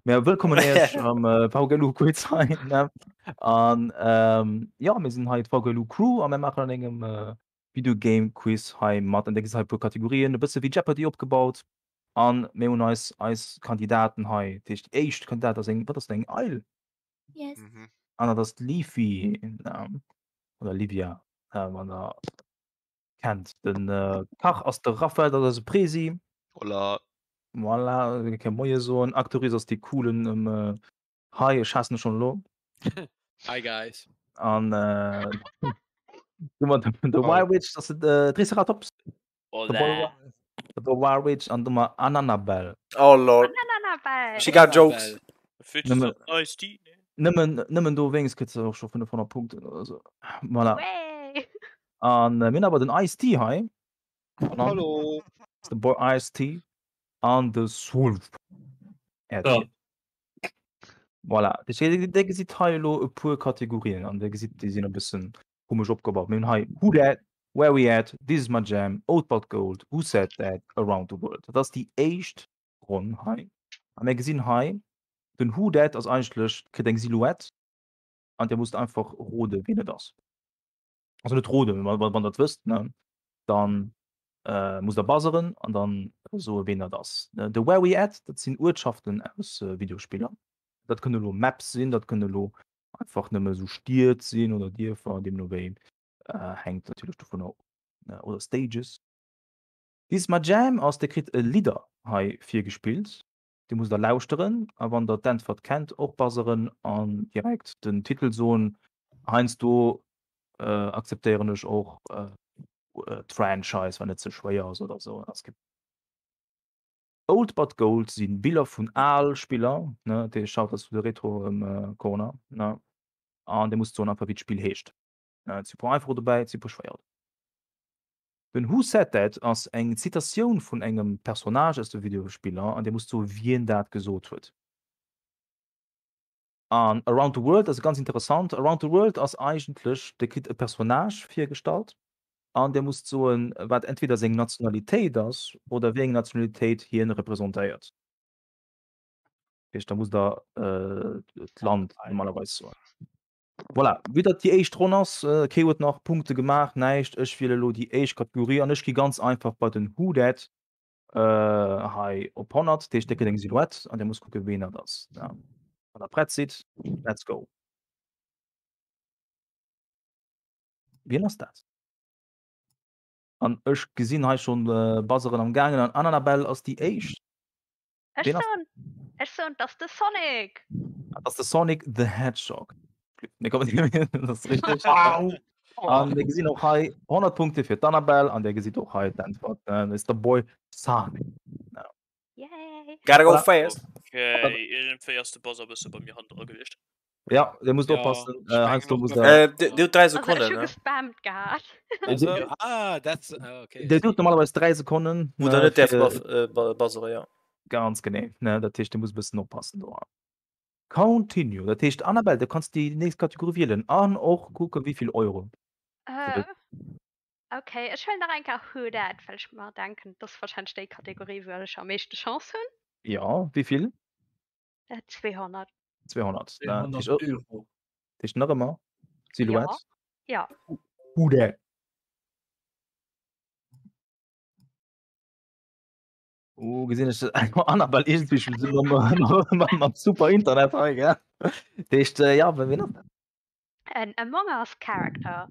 Mä wëllkommen Iech am VGLU Quiz hei. Ne? An ähm, ja, mir sinn hei d'VGLU Crew a mir maachen an engem äh, Videogame Quiz hei mat. An dir gesitt hei e puer Kategorien, e bësse wéi Jeopardy opgebaut. An mir hunn eis eis Kandidaten hei. Dat heescht, déi éischt Kandidat ass eng, wat ass dat, eng Eil? Yes. Mhm. An dat ass d'Livi, ne? Oder Livia, äh, wann der kennt. Den äh, Kach ass de Raphael, dat ass e Presi. Hola. Voilà, e ke Moie soen. Actoris ass dee coolen um, äh, hei, ech haassen e schonn elo. Hi guys. An äh, du mat de Hi. Wild Witch, das ist äh, Triceratops. Hola. De Wild Witch an dummer Ananabel. Oh lord. Ananabel. She got jokes. Nëmmen- Ice-Tea, ne? Nëmmen, nëmmen do wéinst kritt se och scho 500 Punkten oder so. Voilà. Way. An äh, mir hunn awer den Ice-T hei. An dann Hallo. ass de Boy Ice-T an de Sulf. Ja. Voilà. Dat heescht, Dir gesitt hei elo e puer Kategorien an Dir gesitt, déi sinn e bëssen komesch opgebaut. Mir hunn hei Who Dat, Where We At, This Is My Jam, Old But Gold, Who Said That, Around the World. Dat ass déi éischt Ronn hei. A mir gesinn hei, den Who Dat ass eigentlech, kritt eng Silhouette an Dir musst einfach rode wien et ass. Also net roden, wann, wann, wann der et wësst, ne, dann äh, musst der buzzeren an dann soe wien dat ass. De Where We At, dat sinn Uertschaften aus äh, Videospiller. Dat kënne lo Maps sinn, dat kënne lo einfach nëmme sou Stied sinn oder Dierfer, deemno wéi, äh, hänkt natierlech dovunner of, ne, oder Stages. This is my jam ass, Dir kritt e Lidder hei virgespillt, Dir musst der lauschteren a wann der d'Äntwert kennt och buzzeren an direkt den Titel soen. Heiansdo äh, akzeptéieren ech och äh, d'Franchise, wann et ze schwéier ass oder sou. Es gibt Old but Gold si Biller vun al Spiller, ne, dat heescht Shoutouts to the Retro Corner, ne, an Dir musst soen einfach wéi d'Spill heescht. Et si puer einfacher dobäi, et si puer schwéierer dobäi. Den Who Said That ass eng Zitatioun vun engem Personnage aus de Videospiller an Dir musst soe wien dat gesot huet. An Around the World ass ganz interessant. Around the World ass eigentlech, Dir kritt e Personnage virgestallt an Dir musst soen, wat entweder seng Nationalitéit ass oder wéi eng Nationalitéit hien representéiert. Dat heescht, da musst Der d'Land normalerweis soen. Voilà, wéi dat déi éischt Ronn ass, kee huet nach Punkte gemaach, näischt. Ech wiele elo déi éischt Kategorie an ech gi ganz einfach bei den Who Dat hei op 100. Dat heescht, Dir kritt eng Silhouette an Dir musst kucken, ween dat ass. Wann Der prett sidd, let's go. Wien ass dat? An ech gesinn hei schonn Buzzeren am gaangen an Annabelle ass déi éischt. Ech Ween ass soen, ech soen, 't ass de Sonic! Dat ass de Sonic the Hedgehog. Nee, komm, dat ass richteg. Wow! An mir gesinn och hei 100 Punkte fir d'Annabelle an Dir gesitt och hei d'Äntwert. Dat ass de Boy Sonic. Yay! Gotta go Voilà. fast. Okay, iergendwéi ass de Buzzer e bësse bei mir hannendra gewiescht. Ja, Dir musst Ja, oppassen. ich Äh, mengen heiansdo och musst bei der. Äh, Dir hutt 3 Also ech Sekonnen, hu ne? gespammt gehat. Also, ah, that's, ah, okay. Dir hutt normalerweis 3 Sekonnen. Wou der ne, net däerft fir- buff- äh, bu- buzzere, ja. Ganz genee. Ne, dat heescht, Dir musst e bëssen oppassen do. Continue. Dat heescht, Annabelle, du kanns déi nächst Kategorie wielen an och kucken, wéi vill Euro. Äh, okay, ech huelen nach eng Kéier Who Dat, well ech mer denken, dat ass warscheinlech déi Kategorie, wou ech am meeschte Chance hunn. Ja, wéi vill? Äh, 200. 200. Ne? 200 Dat Euro. heescht nach ëmmer Silhouette. Ja. Who Dat? Oh, gesinn ech Annabelle iergendwéi schon so mam, mam, mam super Internet hei, gell? Dat heescht, äh, ja, wien ass dat? En Among Us Character.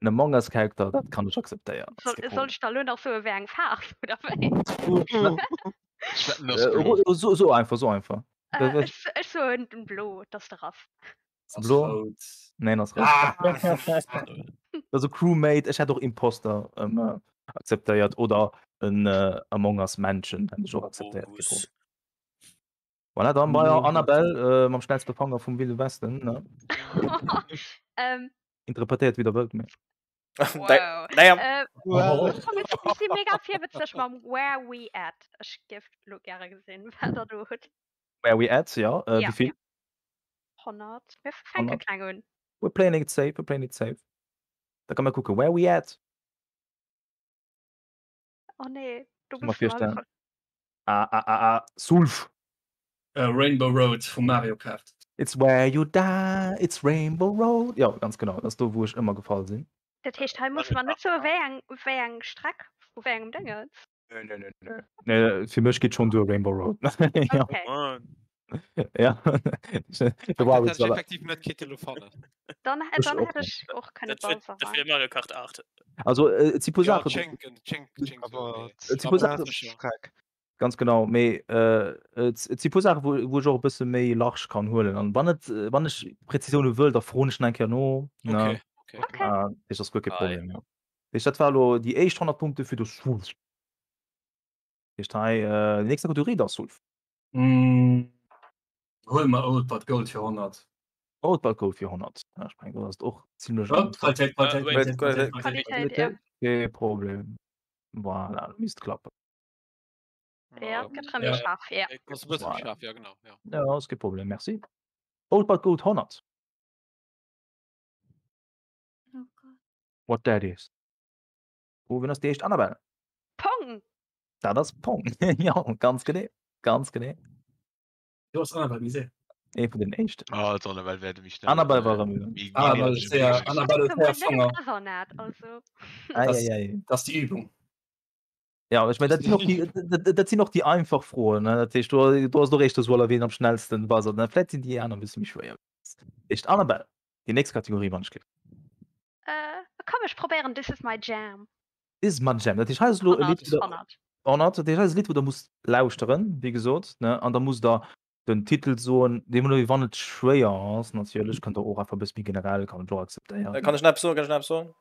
En Among Us Character, dat kann ech akzeptéieren. Soll, soll ech da lo nach soen, wéi eng Faarf oder wéi? Ech wetten, ass Äh, blo. so, so einfach, so einfach. Äh, ech, ech soen den Blo, dat ass de Raff. Ass Blo? rout. Neen, ass rout. Ah! Also Crewmate, ech hätt och Imposter ähm, äh, akzeptéiert oder en äh, Among Us Männchen hätt ech och akzeptéiert. Kee Mogus. Problem. Voilà, dann bei Mogus. Annabelle äh, mam schnellste Fanger vum Wilde Westen. Ne? ähm, Interpretéiert wéi der wëllt, mee. wow. Damn. Äh, Wow. ech komm, ech si mega virwëtzeg mam Where We At. Ech géif lo gäre gesinn, wat der do hutt. Where we at, ja. Äh, Ja. Wéi vill? 100. Mir fänke 100. kleng un. We're playing it safe, we're playing it safe. Da kann man kucken, where we at. Oh nee, du Mal bist mal vorstellen. Ah, ah, ah, ah, Sulf. Rainbow Road vum Mario Kart. It's where you die, it's Rainbow Road. Jo, ganz genau, dat ass do wou ech ëmmer gefall sinn. Dat heescht hei musse mer net soe wéi eng wéi eng Streck vu wéi engem Déngens? Nö, nö, nö, nö. Nee, fir mech geet schonn duer Rainbow Road. Ja. Okay. Ja. Dat hätt ech effektiv net kitte lo fannen. Dann, Ech dann och hätt net. ech och kënne Dat wier Bowser dat wier rein. Mario Kart 8. Also äh, et si puer Ja, Saachen. Tschenken, Tschenk, Tschenk, Aber Et si puer Saachen. Streck. Ganz genau, mee äh, et et si puer Saachen, wou wou ech och e bësse méi large kann huelen. An wann et wann ech Präzisioune wëll, da froen ech nach eng Kéier no, ne? Okay, okay. Okay. Äh, dat ass guer kee Ei. Problem, ja. Heescht, dat war elo déi éischt 100 Punkte fir de Sulf. Heescht hei äh, déi nächst Kategorie da Sulf. Mm, huele mer Old But Gold fir 100. Old But Gold fir 100. Ja, ech mengen, do ass et och zimmlech Oh, einfach. Qualitéit, Qualitéit, Äh, wait. Qualitéit, Qualitéit, Qualitéit, Qualitéit. ja. Kee Problem. Voilà, misst klappen. Ja, Ja, gëtt rëm Ja. méi scharf, ja. ass e bësse Voilà. scharf, ja genau, ja. Ja, ass kee Problem, merci. Old But Gold 100. Oh Gott. What that is. Oh, wien ass déi éischt? Annabelle. Pong! Dat ass Pong. Jo, ganz genee. Ganz genee. Du ass Annabelle méi séier. Ee vun den éischten. Ah, d'Annabelle wäerte méi schnell. Annabelle war erëm. Méi Annabelle méi séier. Ech Annabelle hat huet séier emol net Fanger. gebuzzernat, also. Ei, Das, ei, ei. das ass déi Übung. Ja, ech mengen, dat sinn och déi, dat, dat sinn och déi einfach Froen, ne? Dat heescht, do, do ass et och éischter esou, wien am schnellsten buzzert, ne? Vläicht sinn déi aner e bësse méi schwéier. Heescht, Annabelle, déi nächst Kategorie, wann ech gleef. Äh, komm, ech probéieren This is my jam. This is my jam. Dat heescht, hei ass elo e Lidd, 100, wou der, 100. 100, dat heescht, hei ass e Lidd, wou der musst lauschteren, wéi gesot, ne? An da musst der den Titel soen, deemno wann et schwéier ass, natierlech, kënnt der och einfach e bësse méi generell, kann ech och akzeptéieren. Kann ech nach eppes soen? Kann ech nach eppes soen?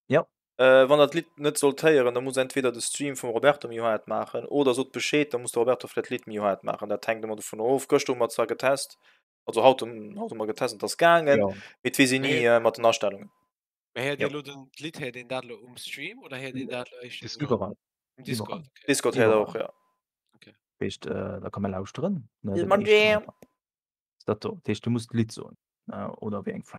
Ja. Äh, wann der d'Lidd net sollt héieren, da muss entweder de Stream vum Roberto méi haart maachen oder sot Bescheed, da muss de Roberto vläicht d'Lidd méi haart maachen. Dat hänkt ëmmer dovun of. Gëschter hu mer zwar getest, also haut hunn haut hu mer getest an et ass gaangen, Ja. mee et weess een ni Mee- mat den Astellungen. Mee héiert Ja. Dir elo den d'Lidd, héiert een dat elo um Stream oder héiert een dat elo éischter Discord. Iwwerall. um Discord? Okay. Discord héiert der och, ja. Heescht, äh, da kann man lauschteren. Ne, This is den my éischten jam. einfach. Ist dat do. Dat heescht, du musst d'Lidd soen. Äh, oder wéi eng Fra.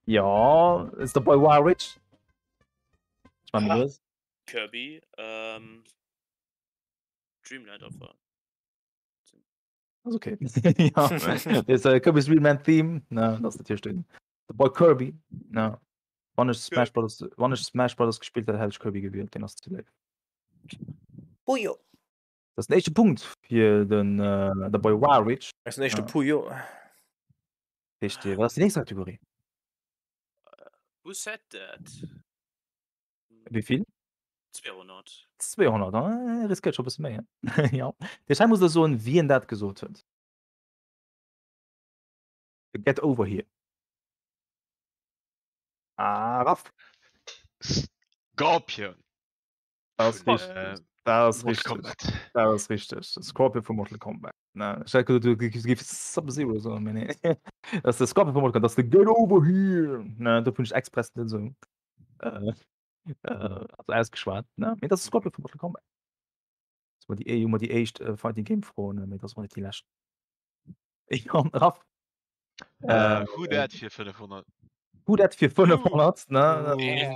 Ja, ist der Boy Wild Rich. Ich mein, Ah. los. Kirby, ähm, Dreamland Opfer. Ass okay. ja. Das ist äh, Kirby's Dream Land Theme. Ne, das ist natürlich den. Der Boy Kirby. Ne. Wann ich Smash Brothers, wann ich Smash Brothers gespielt hätte, hätte ich Kirby gewählt. Den ass zu léif. Puyo. Das ist den éischte Punkt fir den äh, der Boy Warwich. Das ist den éischte Ja. Puyo. Heescht, äh, was ass déi nächst Kategorie? Who said that? Wéi vill? 200. 200, ah, riskéiert scho e bësse méi, he? Ja. Dech hei muss der soen, wien dat gesot huet. Get over here. Ah, Raff. Scorpion. Das ist Vun, richtig. äh, Das ist Mortal richtig. Kombat. Das ist richtig. Scorpion vu Mortal Kombat. Ne? Ich hätte gedacht, du gibst Sub-Zero so, mee nee. Das ist der Scorpion vu Mortal Kombat. Das ist der Get over here. Ne, do hunn ech express net esou äh, äh, also ausgeschwat. Ne? Mee das ist Scorpion vu Mortal Kombat. Das war déi, eh, ëmmer déi éischt äh, Fighting Game Froen, ne? mee das war net déi lescht. Ja, Raff. Äh, Äh, Who Dat fir 500. Who Dat fir 500, ne? Yeah.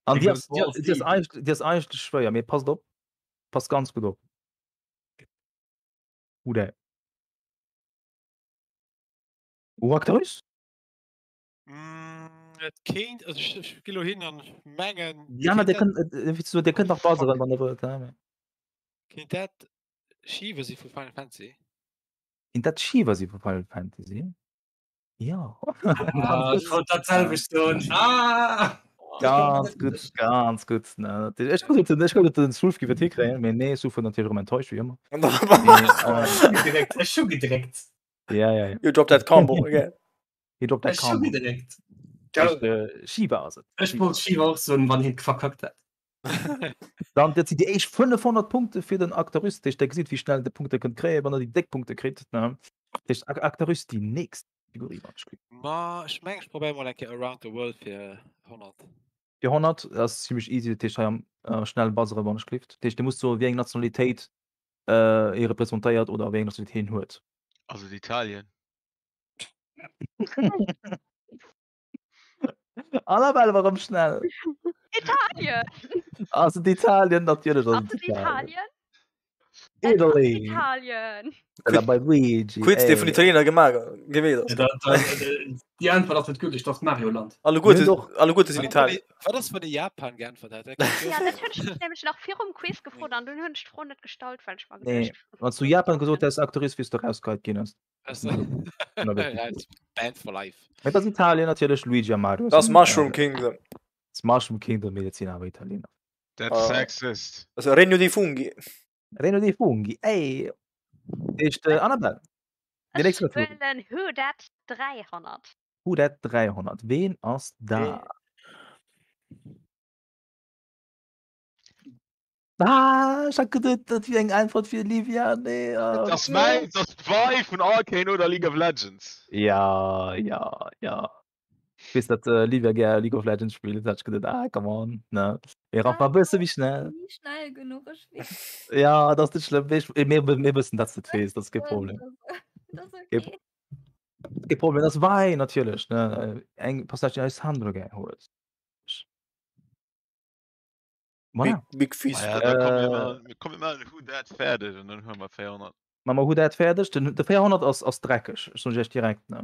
An Eng déi ass, déi, Wall déi ass Street. eigentlech, déi ass eigentlech schwéier, mee passt op. Passt ganz gutt op. Who Dat? Oh, Actarus? Mm, et kéint, also ech, ech gi lo hin an ech mengen, Ja, ma kéint der dat, kënnt, äh, wéi ze soen, der kënnt nach Oh, fuck. buzzeren, wann der wëllt, hè, mee. Kéint dat Shiva si vu Final Fantasy? Kéint dat Shiva si vu Final Fantasy? Ja. Ah, Ganz ech gutt. wollt dat selwecht soen. Ah! Ganz gutt, ganz gutt. Ne, ech krut et, ech krut et den Sulf giff et hikréien, mee nee, Sulf huet natierlech erëm enttäuscht, wéi ëmmer. Mee, äh, Ech hu gedréckt, ech hu gedréckt. ja, ja, ja. You drop that combo again. He dropped that Ech hu combo. gedréckt. Echt, äh, Shiva ass et. Ech Shiva. wollt Shiva och soen, wann hien verkackt hätt. Dann dat sinn déi éischt 500 Punkte fir den Actarus. Dat heescht, der gesitt, wéi schnell de Punkte kënnt kréien, wann der déi déck Punkte kritt. Ne? Dat heescht, Ac- Actarus déi nächst Kategorie, wann ech kritt. Ma ech mengen, ech probéiere mol eng Kéier Around the World fir 100. Fir 100 dat ass zimmlech easy, dat heescht hei am äh, schnell buzzere wann ech klift. Dat heescht, du musst soen, wéi eng Nationalitéit äh, hie representéiert oder wéi eng Nationalitéit hien huet. Also d'Italien. Annabelle war erëm schnell. Italien! Ass et Italien? Natierlech ass Ass et et Italien. Italien? Italy. Italien. Bella bei Luigi. Quiz, dee vun Italiener gemaach gemeet ass. Déi Äntwert ass net gültig, dat ass Mario Land. Alleguerte alleguerte sinn Italien. Wat ass wann ee Japan geäntwert hätt? Ja, dat hunn ech mech nämlech nach virum Quiz gefrot an dunn hunn ech d'Fro net gestallt, well ech mer Nee, geduecht hunn. wann s du Japan gesot häss, Actrice, wiers du rausgeheit ginn. Ass. Banned for life. Mee dat ass Italien natierlech, Luigi a Mario. Dat ass Mushroom Kingdom. Mushroom Kingdom, mee dat sinn awer Italiener. That's sexist. Dat ass Regno dei Funghi. Regno dei Funghi, ey! Heescht äh, Annabelle. Die Ech nächste Kategorie. wëllen Who Dat 300. Who Dat 300. Ween ass da? Ah, ech hat geduet, dat wier eng Äntwert fir Livia. Nee, ah, Dat ass mäin, dat ass d'Vi vun Arcane oder League of Legends. Ja, ja, ja. Ich weess, datt äh, Livia gär League of Legends spillt. Da hat ech geduet, ah, come on. Ne? Mir raff mal e bësse méi schnell. Ni schnell genuch, ech weess. Ja, dat ass net schlëmm. Mir, mir, mir wëssen, datt s de et weess. Dat ass kee Problem. Dat ass Kee, okay. kee Problem. Dat ass Vi natierlech. Ne? Eng Passage, déi Alessandro gär huet. Voilà. Big, big Fist. Ah ja, da komm mir Äh, mal, komm mir mal Who Dat fäerdeg an dann huele mer 400. Machen wir Who Dat fäerdeg. Den, de 400 ass, ass dreckeg. Ech soen iech direkt. Ne?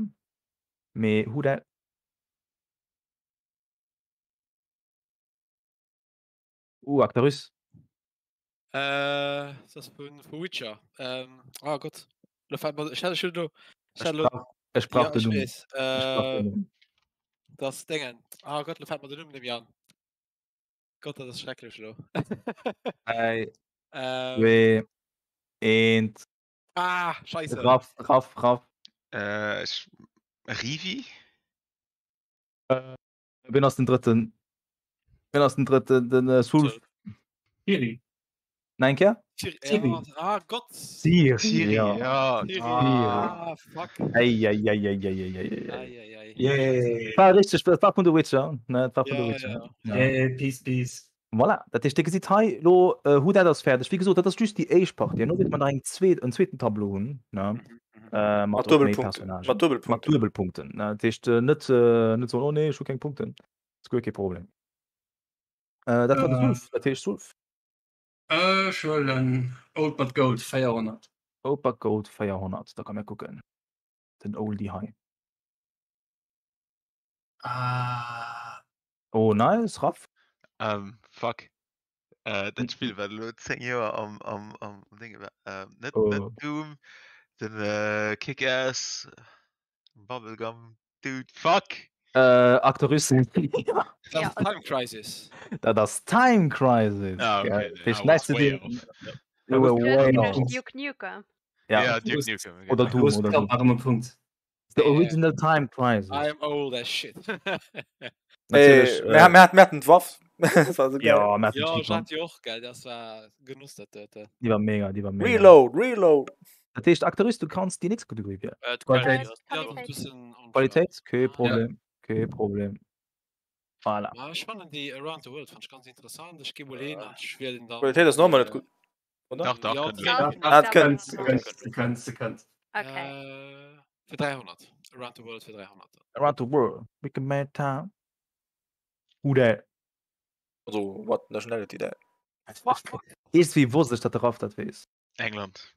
Mee Who Dat. Uh, Actarus. Äh, das ass vun vu Witcher. Ähm, oh Gott. Lo fällt mir, ech hat ech lo, ech Ech hat lo, brauch, ech brauch ja, den ech Numm. weess. Ech brauch Äh, den Numm. das Dingen. Oh Gott, lo fällt mir den Numm net méi an. Gott, dat ass schrecklech lo. 3, Ähm, 2, 1. ah, scheiße. Raff, raff, raff. Äh, ech, Rivi? Äh, wien ass den drëtten? Wien ass den drëtten? Den äh, Sulf. Siri. Nach eng Kéier? Siri, Siri. ja, ah Gott. Siri, Siri, ja. ja. Siri. Ah. Ah, fuck. Ei, ei, ei, ei, ei, ei, ei, ei. Ei, ei, ei. Yay. War richteg, dat war vun The Witcher, ne? Dat war vun The Ja, Witcher. ja. Ja. Yay, peace, peace. Voilà, dat heescht, Dir gesitt hei elo, äh, Who Dat ass fäerdeg. Wéi gesot, dat ass just déi éischt Partie. Herno wäerte mer nach eng zweet, en zweeten Tableau hunn, ne? Mhm, mhm. Äh, mat Mat och méi Duebelpunkten. Personnagen. Mat Mat Duebelpunkten. Duebelpunkten, ne? Dat heescht, äh, net, äh, net soen, oh nee, ech hu keng Punkten. Ass guer kee Problem. Äh, dat war de Äh. Sulf, dat heescht Sulf. Ech huelen Old But Gold 400. Old But Gold 400, da kann mir kucken. Den Oldie hei. Ah. Oh, nice, Raff. Ähm, fuck. Äh, dat Spill wat elo 10 Joer am, am, am Dinge war. Ähm, net, net Oh. Doom, den äh, Kick-Ass, Bubblegum Dude, fuck! Äh, Actorus. Das Ja. ist Time Crisis. Dat ass Time Crisis. Ah, okay, gell? nee, Dech I was nächste way den. off. You were Du way hues off. geduecht Duke Nukem. Ja. Ja, Duke Nukem. Oder genau. Doom, Los, oder knapp Doom. nach ëm e Punkt. The original Time Crisis. I'm old as shit. Natierlech, Äh, mir, mir, mir hatten d'Waff. Das war so geil. Ja, mir hatten ja, d'Waff. ich hatte die och geil. Das war Genuss, dat dort. Déi war mega, déi war mega. Reload, reload. Dat heescht, Actorus, du kanns déi nächst Kategorie wielen. Äh, Qualitéit. d'Qualitéit ass. Ja, Qualitéit. ein bisschen unfair. Qualitéit? Kee Ah. Problem. Kee Problem. Voilà. Ah, ich fand die Around the World fand ich ganz interessant. Ich gehe wohl hin und ich werde dann. Qualitéit ass normal net gutt. Oder? Dach, dach, Ja, kënnt. ja, Ja, Ah, dat kënnt. Du kënns, du kënns, du kënns. Okay. Äh, für 300. Around the World für 300. Around the world. We can make time. Who that? Also, what nationality that? Is wie wosst ech, datt de Raff dat weess. England.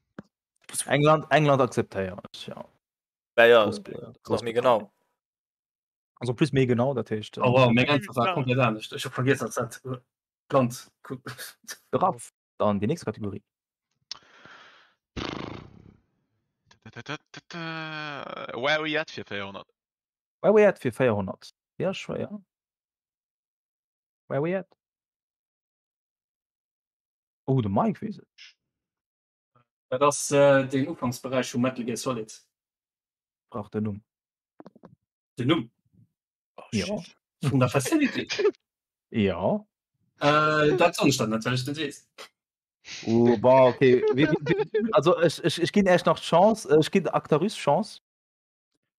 England, England akzeptéieren ech, ja. Ja, ja, Groussbritannien. das ass méi genau. Also plus méi genau, dat heescht. Oh wow, meng Äntwert war komplett anescht. Ech hu vergiess, dass dat Land. De Raff, dann déi nächst Kategorie. Where we at fir 400. Where we at fir 400. Ja, schwéier. Where we at? Oh, de Mike weess et. Dat ass äh, den Ufanksberäich vu Metal Gear Solid. Brauch den Numm. Den Numm Oh, Ja. shit. vun der Facility. Ja. Äh, dat soen ech dann net, well ech net weess. Oh, boah, okay. Wie, wie, wie, also ech, ech, ech ginn Iech nach d'Chance, ech ginn Actarus Chance.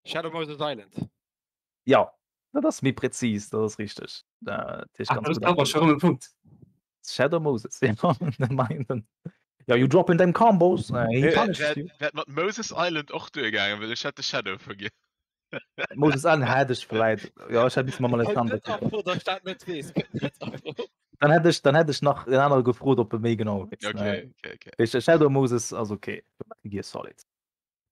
Shadow Moses Island. Ja, dat ass méi präzis, dat ass richteg. Dat heescht Ah, ganz das gutt awer schon e Punkt. Shadow Moses, ja, den Ja, you dropping them combos. Äh, he Äh, punishes you. Wäert mat Moses Island och duergaangen, well ech hätt de Shadow vergiess. Moses Island hätt ech vläit. Ja, ech hätt missen mam Alessandro Net afro, dass ich dat net weess. Net afro. Dann hätt ech, dann hätt ech nach den anere gefrot, ob e méi genau weess. Okay, okay, okay. Weess de, Shadow Moses ass okay. Metal Gear Solid.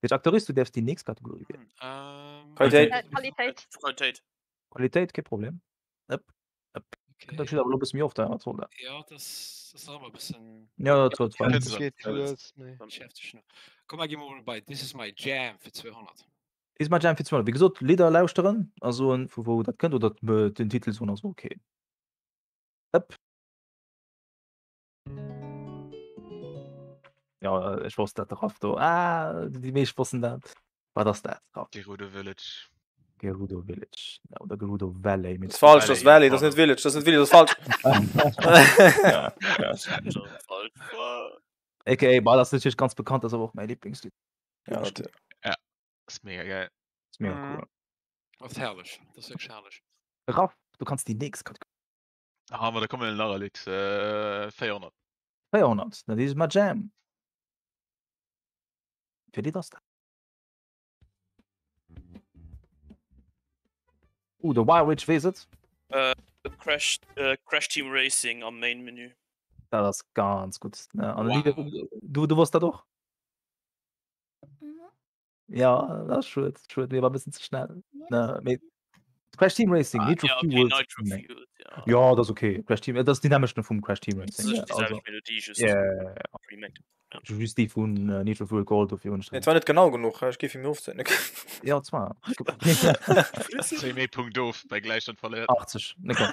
Dech Aktorist, du däerfs déi nächst Kategorie wielen. Ähm, Qualitéit. Äh, Qualitéit. Qualitéit. Qualitéit, kee Problem. Ëpp, ëpp. Okay. Dat steet awer elo e bësse méi oft, wat soll dat? Ja, das, das ass awer e bëssen Ja, dat huet Kënnt fein. se. Geet lues, mee. schäfteg. no. Komm, mer gi mol bei This is my jam fir 200. This is my jam fir 200. Wéi gesot, Lidder lauschteren a soen, vu wou dat kënnt oder den Titel soen ass okay. Ëpp. Ja, ech wosst dat de Raff do. Ah, déi meescht wossen dat. Wat ass dat, Raff? Gerudo Village. Gerudo Village oder Gerudo Valley. Dat ass falsch, dat ass Valley, dat ass net Village, dat ass net Village, dat ass falsch. AKA, bah, dat ass natierlech ganz bekannt, dat ass awer och mäi Lieblingslidd. Ja, natierlech. Ja, ass mega geil. Ass mega cool. Ass herrlech, dat ass wierklech herrlech. Raff, du kanns déi nächst Kategorie. Ah, ma da kommen nach Alex äh, 400. 400, na This is my jam. Fir Lidd ass dat? Uh, de Wild Witch weess et. Äh, Crash, äh, Crash Team Racing am Main Menü. Dat ass ganz gutt. Ne? An Wow. Olivia, du, du wosst dat och? Mhm. Ja, dat ass schued, schued, mir war e bëssen ze schnell. Nee, Ne, mee Crash Team Racing, Ah, Nitro ja, okay, Fueled. Nitro Nee. Fueled, ja. Ja, dat ass okay. Crash Team, dat ass déi nämlechten vum Crash Team Das Racing. ist ne? die Also, selbe Melodie, just ja, ja, ja. remade. Ja. Just déi vun äh, Nitro Fueled Gold dofir hunn ech Et war net genau genuch, ech géif him ofzéien. Ja, zwar. Zéi méi Punkt of, bei Gläichstand verléiert. 80, ne komm.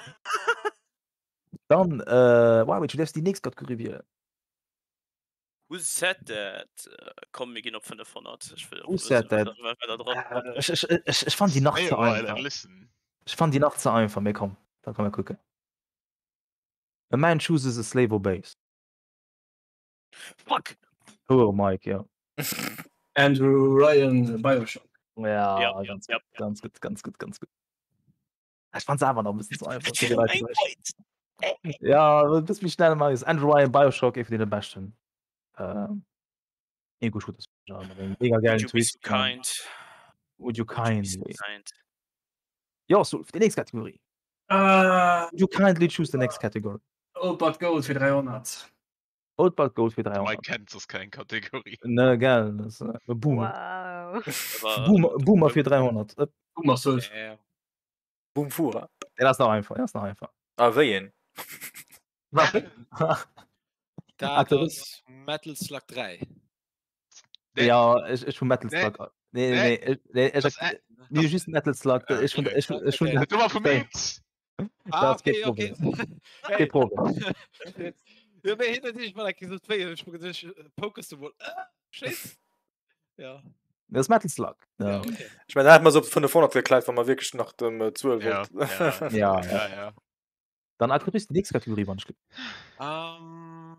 Dann, äh, wow, du däerfs déi nächst Kategorie wielen. Who said that? Komm, mir ginn op 500. Ech wëll Who said that? that? Ech, ech, ech, ech fand déi nach Stay ze a while and einfach. listen. Ech fand déi nach ze einfach, mee komm, da kann mer kucken. A man chooses a slave obeys. Fuck! Hoer Mike, ja. Andrew Ryan Bioshock. Ja, Ja, ganz, ja, gut, ganz gut, ganz gut, ganz gut. Ech fand se awer nach e bëssen ze einfach. Tut mir leid, Ein vielleicht. Point! Ja, du bist méi schnell, Marius. Andrew Ryan, Bioshock, ee vun deene beschten. Äh, Ego-Shooters. Ja, mat engem mega Would geilen you be so Twist. ja. kind? Would you Would you be so kindly? kind? Ja, so, déi nächst Kategorie. Ah, Would you kindly choose the next category? Old But Gold fir 300. Old But Gold fir Mike 300. kennt soss keng Kategorie. Ne, gell, das, äh, Boomer. Wow. Aber Boomer, Boomer fir 300. Äh, Boomer Solf. Yeah. Boom Fura. Ja, das ist noch einfach, das ist noch einfach. Ah, wéi een? Dat Aktorist. ass Metal Slug 3. Nee. Ja, ech, ech vu Metal Nee. Slug. Nee, nee, Nee. nee, ech, nee, ech, Das, äh, nee, just Metal Slug. Ah, Ech hun, okay. ech hun, ech hun, Okay. Dat war vum Eent! Ah, Das geht okay, okay. Kein Problem. Ja, mee hin natierlech mal gesot wéi ech geduecht pokers du wohl. Ah, shit. Ja. Das ist Metal Slug. Ja, Ja, okay. Ech mein, da hätt mer se op 500 gekläit, wann mer wierklech nach dem äh, Zuel Ja, wollt. ja, ja, ja. ja, ja. Dann Aktorist, die nächste Kategorie, wann ich glück. Ähm,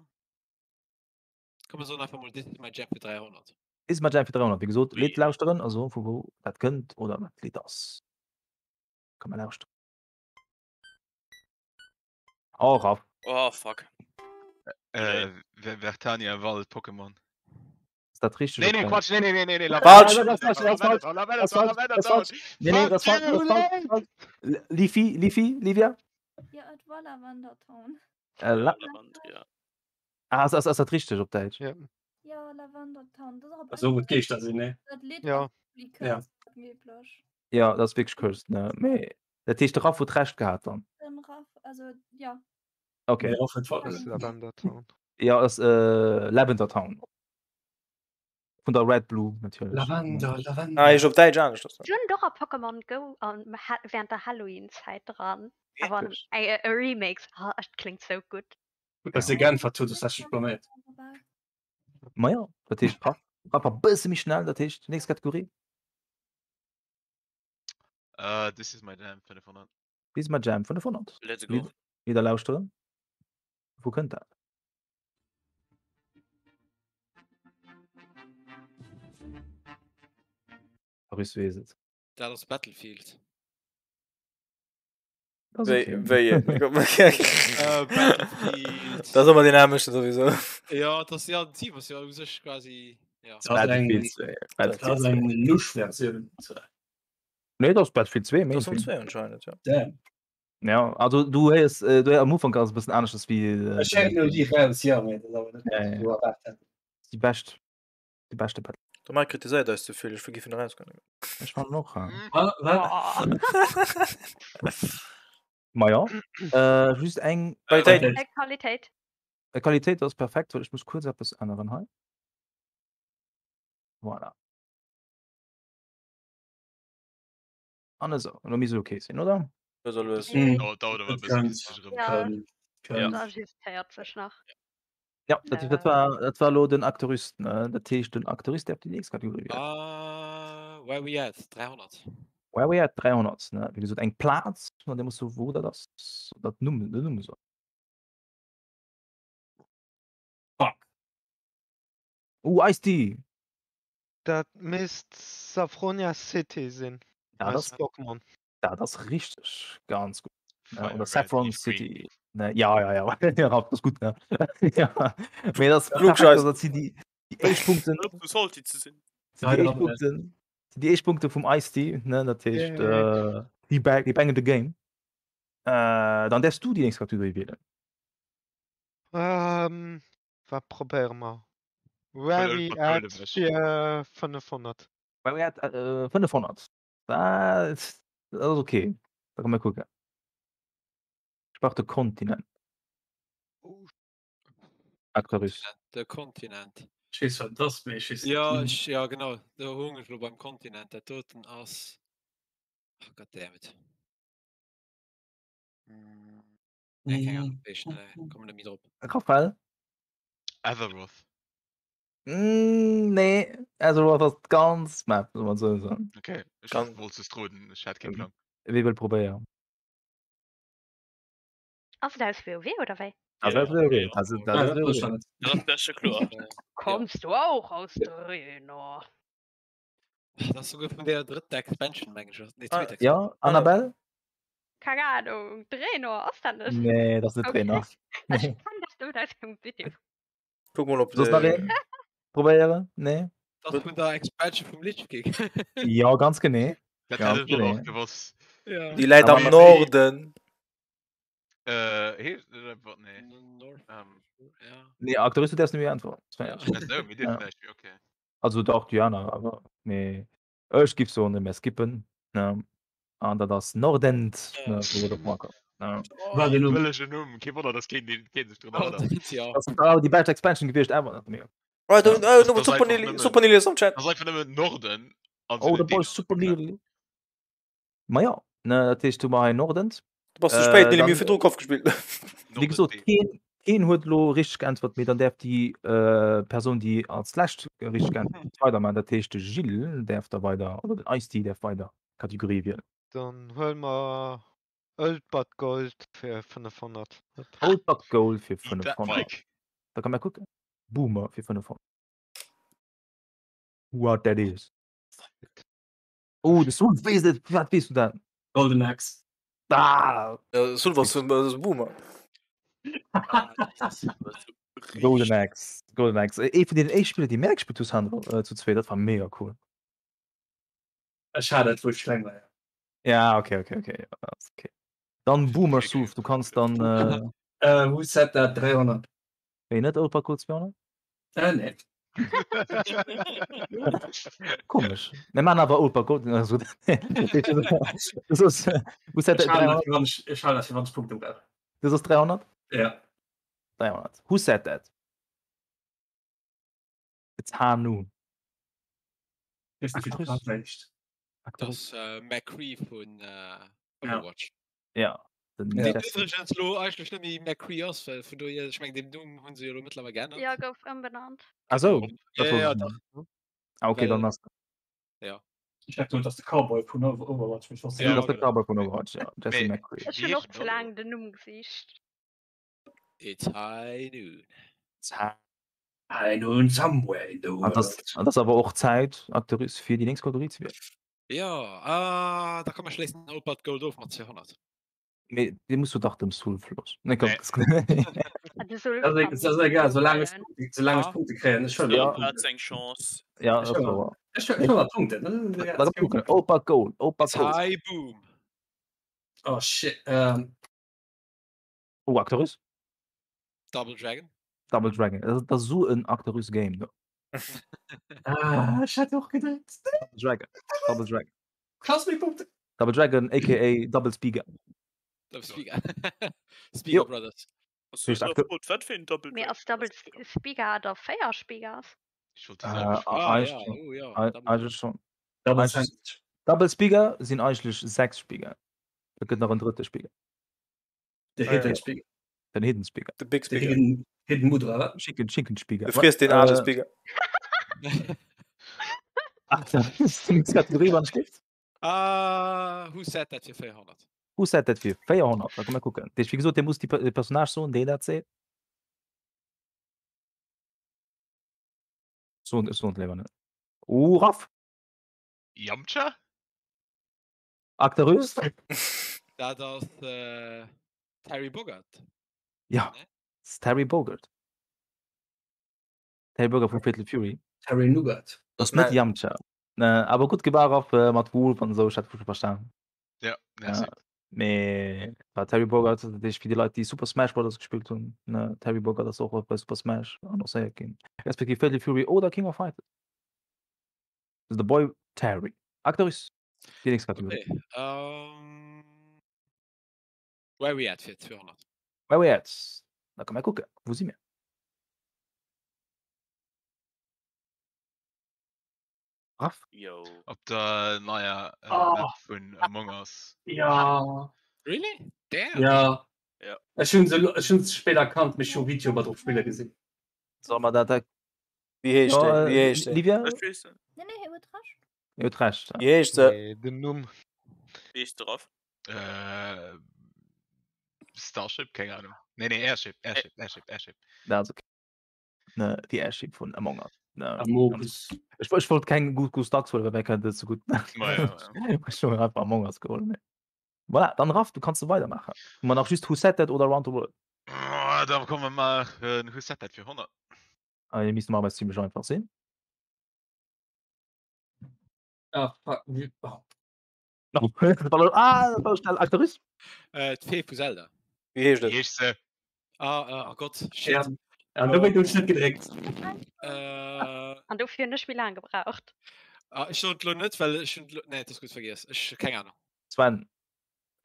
komm, wir soen einfach mal This is my jam fir 300. Ist my Jam fir 300. Wie gesagt, Ui. Lied lauschteren, also vu wo dat kënnt oder wat d'Lied ass. Kann man lauschteren. Oh, Raff. Oh, fuck. Äh, Ver- Vertania Wald Pokémon. Ist dat richtig? Nee, nee, oder Quatsch, nee, nee, nee, nee, nee. Falsch. Das ist falsch, das ist falsch, das ist falsch, das ist falsch. Nee, nee, das Fuck falsch, das you, falsch, das falsch. L- Lifi, Lifi, Livia? Ja, et war Lavender Town. Äh, La Lavand, ja. ah, ist, ist, ist das richtig op Deutsch? Ja. Ja, Lavender Town. Das ist auch Also, wo d'Geeschter sinn, ne? Dat Lied Ja. ass really Ja. cursed, angeblech. Ja, das ist wirklich cursed, ne? Mee, dat heescht, de Raff huet Recht gehabt dann. Den Raff, also ja. Okay. Nee, Raff huet Das ist Lavender Town. Ja, das ist äh, Lavender Town. Vun der Red Blue natierlech. Lavender, Lavender. Ah, ech op Däitsch anescht. Ech hunn doch a Pokémon Go an Ha- während der Halloween-Zäit dran. Awer Wirklich? e, e Remix, ah, et klingt so gutt. Gutt, dass se geäntwert huet, dass dat sech blaméiert. Ma ja, dat heescht, Raff, Raff war bësse méi schnell, dat heescht, nächst Kategorie. Äh, This is my jam 500. This is my Jam 500. Let's go. Lied, Lieder lauschteren. Wo kënnt dat? Paris weess et. Dat ass Battlefield. Das ist Wéi, okay. wéi een? Äh, Battlefield. Dat ass ëmmer deen nämlechten sowieso. Ja, dat ass ja den Team ass ja u sech quasi ja. Dat ass eng, Battlefield 2. dat Battlefield ass 2. eng lusch Versioun. Nee, dat ass Battlefield 2, Dat ass Main um 2 anscheinend, ja. Damn. Ja, also du héiers äh, du am Ufank ass e bëssen aneschters wéi äh, Ech héieren elo déi raus, jo, mee dat ass awer net, Ja, wat ja. ech elo erwaart hätt. déi bescht déi beschte Battle. De Mike kritiséiert eis ze vill, ech géif en erausgoen. Ech fannen och. Ja. Wa- Wat? Ma ja, äh, just eng Qualitéit. Äh, Qualitéit. Äh, Qualitéit ass perfekt, well ech muss kuerz eppes änneren hei. Voilà. An esou, elo misst et ok sinn, oder? Lues a lues. Mm. Dauert dauert awer e Et bëssen, kënnt. bis sech erëm. Ja. Kënnt. Ja. Kënnt. Das ajustéiert sech nach. Ja, dat, dat war dat war elo den Aktorist, ne? Dat heescht den Aktorist däerf déi nächst Kategorie wielen. Ah, where we at? 300. Where we at 300, ne? Wéi gesot eng Plaz, an dir musst soen, wou dat ass, dat Numm, den Numm soen. Fuck. Oh, Ice-T! Dat misst Saffronia City sinn. Dat Aus ass, Pokémon. dat ass richteg, ganz gutt. Ne? Fire Oder Red, Saffron Leaf Green. City. Ne? Ja, ja, ja, ja, dat ass gutt, ne? ja. Mee dat ass perfekt, Klugscheiß. dat sinn déi, déi éischt Punkten, Hör op, sou salty ze sinn. sinn déi éischt Punkten, sinn déi éischt Punkte vum Ice-T, ne? Dat heescht, Yay. äh, he back, he bang in the game. Äh, dann däerfs du déi nächst Kategorie wielen. Ähm, wat probéiere mer? Where Huel we Old But at Gold ewech. fir 500. Where we at äh, 500. Dat ass okay. Da kann mer kucken. Ech brauch de Kontinent. Oh, Aquarius. Kontinent, de Kontinent. Ech weess wat et ass, mee ech weess net Ja, den Numm. ech, ja genau, do hung ech lo beim Kontinent. Dat doten ass. Oh, goddammit. Nee, keng Ahnung, wéi schnell, kommen net méi drop. Raphael? Azeroth. Mm, nee, Azeroth ass d'ganz Map, soll man sou soen. Okay, ech Ganz- wollt just roden, ech hat kee Plang. Wie wëll probéieren? Ass et aus WoW oder wéi? Dat Ja, ass WoW. ja. Dat ass- dat Ah, ass dat WoW. wosst ech net. Dat ass besche kloer. Kommst du auch aus Draenor? Dat ass souguer vun der drëtter Expansion, meng ech. Nee, Ah, zweet Expansion. Ja, Annabelle? Keng Ahnung, Draenor ass dat net? Nee, dat ass net Okay. Draenor. Ech Nee. kann dat nëmmen aus engem Video. Kuck mol op Soss nach de. een? Probéieren? Nee? Dat ass vun der Expansion vum Lich King. Ja, ganz genee. Dat Ganz hätt ech och genee. gewosst. ja. Déi läit Aber am mat- Norden. Äh, heescht net einfach, nee. North, Ähm, ja. Nee, Aktorist, du däerfs net méi äntweren. Das war Ja. ja. ach sou, mir dierfen Ja. näischt méi, okay. Also dach, Diana, awer mee ech giff soen, mir skippen. Ne? An dat ass Nordend, ne, wou et op Warcraft. Ne? War den Numm. Wëllege Numm, kee Wonner, dass keen, deen- keen sech drun Oh, erënnert. dat, ja. Dat ass awer déi bescht Expansion gewiescht ever. Dat mega. Right, Ja, oh, das- das no, ist Super einfach Nili, nëmmen- Super Nili ass am Chat. Das ass einfach nëmmen Norden. an Oh, so de den Boy Dänen Super erkläert. Nili. Ma ja, ne, dat heescht, du mer hei Nordend. Du bass ze Äh, spéit, Nili, mir dann- hu virdru Kopf gespillt. Wéi Norden gesot, D. keen, keen huet lo richteg geäntwert, mee dann däerf déi äh, Persoun, déi als lescht richteg geäntwert huet, weidermachen. Dat heescht, de Gilles däerf da weider, oder den Ice-T däerf weider Kategorie wielen. Dann huele mer Old But Gold fir 500. Old But Gold fir Eat that 500. Mike. Da kann man kucken. Boomer fir 500. What that is. Oh, de Sulf weess et. Wat weess du dat? Golden Axe. Ah, Ja, Sulf ass en ass e Boomer. Golden Axe. Golden Axe. Ee vun den éischte Spiller, déi mir gespillt hu, Sandro, äh, zu zwee, dat war mega cool. Ech hat et, wou ech kleng war. ja. Ja, okay, okay, okay. Ja, ass okay. Dann Boomer Okay, Sulf, du kanns dann äh, Äh, who said that 300? wéi net Old But Gold 200? Äh, nee. Komesch. Mir man awer Old But Gold. Also, das ist, who said Ech that halen 300? dat fir wann ech, ech halen dat fir wann ech Punkte brauch. Das ist 300? Ja. 300. Who said that? It's high noon. Weess net, wéi Ach, dat heescht. Dat ass äh, McCree vun äh, Ja. Overwatch. Ja. Den Ja. Deen Jesse. iwwregens lo eigentlech net méi McCree ass, well vun dohier, ech meng, deem Numm hunn se jo lo mëttlerweil geännert. Ja, gouf ëmbenannt. Ach so. Ja, Das ja, wusste ja, ich dach. nicht. Ah, okay, dann Well- ass Ich dachte, das ist der Cowboy vun Over- Overwatch. Ich wosste Ja, das nicht. der genau. Cowboy vun Overwatch, ja. Jesse Nee. McCree. Ech Wie hunn och heescht ze den laang den Numm gesicht. It's high noon. I know somewhere in the An world. das, an das awer och Zäit, Aktoris fir déi nächst Kategorie ze wielen. Ja, ah, da kann man schléissen Old But Gold of mat 200. Mee dee muss du dach dem Sulf los. Nee, komm, Nee. das- Ah, de Sulf Das kann ist, das ist egal, solange ich, wählen. Punkte- solange ich Ah. Punkte kriege. Ich Ja. ja. Hat eng Chance. Ja, Ich das hab- war. Ich hol mal Punkte. Das ist egal. Lass gucken. Opa Gold, Opa It's Gold. high boom. Oh shit. Ähm. Oh, Actarus? Double Dragon. Double Dragon. Dat ass esou en Actarus Game do. Ah, ech hätt och gedréckt. Double Dragon. Double Dragon. Klaus méi Punkte. Double Dragon, aka Double Spiga. Double Spiga. Spiga Brothers. Wat fir en Double Mee ass Double Spiga da 4 Spigas? Ech wollt déi selwecht Fro. Ah, ja, oh, ja. Eigentlech schon. Double Sandwich. Double Spiga sinn eigentlech 6 Spiga. Et gëtt nach en drëtte Spiga. De Hidden Spiga. Den Hidden Spiga. De Big De Spiga. Hidden, Hidden Mudra, wat? Schinken, Schinkenspiga. Du friess den ale Spiga. Ach, dat ist die nächste Kategorie, wann ich gibt. Ah, who said that fir 400? Who said that fir 400? Da komm mal kucken. Dech, wie gesot, der muss die de Personnage soen, deen dat seet. Soen, ech soen et léiwer net. Oh, Raff! Yamcha? Actarus? Dat ass äh, Terry Bogard. Ja, Ne? das ist Terry Bogard. Terry Bogard vun Fatal Fury. Terry Nougat. Das ist net Nein. Yamcha. Äh, aber gutt gemaach, Raff, äh, mat Wolf an esou, ech hat schon verstanen. Ja, merci. Ja. Mee war Terry Bogard, dat heescht fir déi Leit, déi Super Smash Brothers gespillt hunn, ne, Terry Bogard ass och bei Super Smash annoncéiert ginn, respektiv Fatal Fury oder King of Fighters. The Boy Terry. Actrice, déi nächst Kategorie. Okay. Ähm, where we at fir 200? Where we at? Da komm mal kucken. Wou si mir? Raff? Yo. Op der neier äh, Oh. Map vun Among Us. Ja. Really? Damn. Ja. Ja. Ech hunn se ech hunn se spéider erkannt, mee ech hu Video iwwer drop spille gesinn. Soll mer dat da Wéi heescht Ja, déi? Wéi heescht déi? Livia? Ech weess net. Nee, nee, hie huet Recht. Hie huet Recht. Wéi heescht se? Nee, den Numm. Wéi heescht de Raff? Äh, Starship? Keng Ahnung. Nee, nee, Airship, Airship, Airship, Airship. Dat ass okay. Ne, déi Airship vun Among Us. Ne, Among Us. Ech, ech wollt keng Good Goose Ducks huelen, well wer kennt dat sou gutt. Ma ja, ja. Ech hunn einfach Among Us geholl. Mee. Voilà, dann Raff, du kanns du weidermaachen. Hu mer nach just Who Said That oder Round the World. Oh, da komme mer maachen Who Said That fir 100. Ah, déi misst normalerweis zimmlech einfach sinn. Ah, fuck. Wie, oh. Ah, dat war schnell. Actrice? Äh, d'Fee vu Zelda. Wéi heescht Wéi et? heescht se? Ah, äh, oh Gott, shit. Ja, ja, dowéint hunn ech net gedréckt. Äh, An dofir hunn ech méi laang gebraucht. ah, ech soen et lo net, well ech hunn lo, nee, et ass gutt, vergiess. Ech, keng Ahnung. Sven.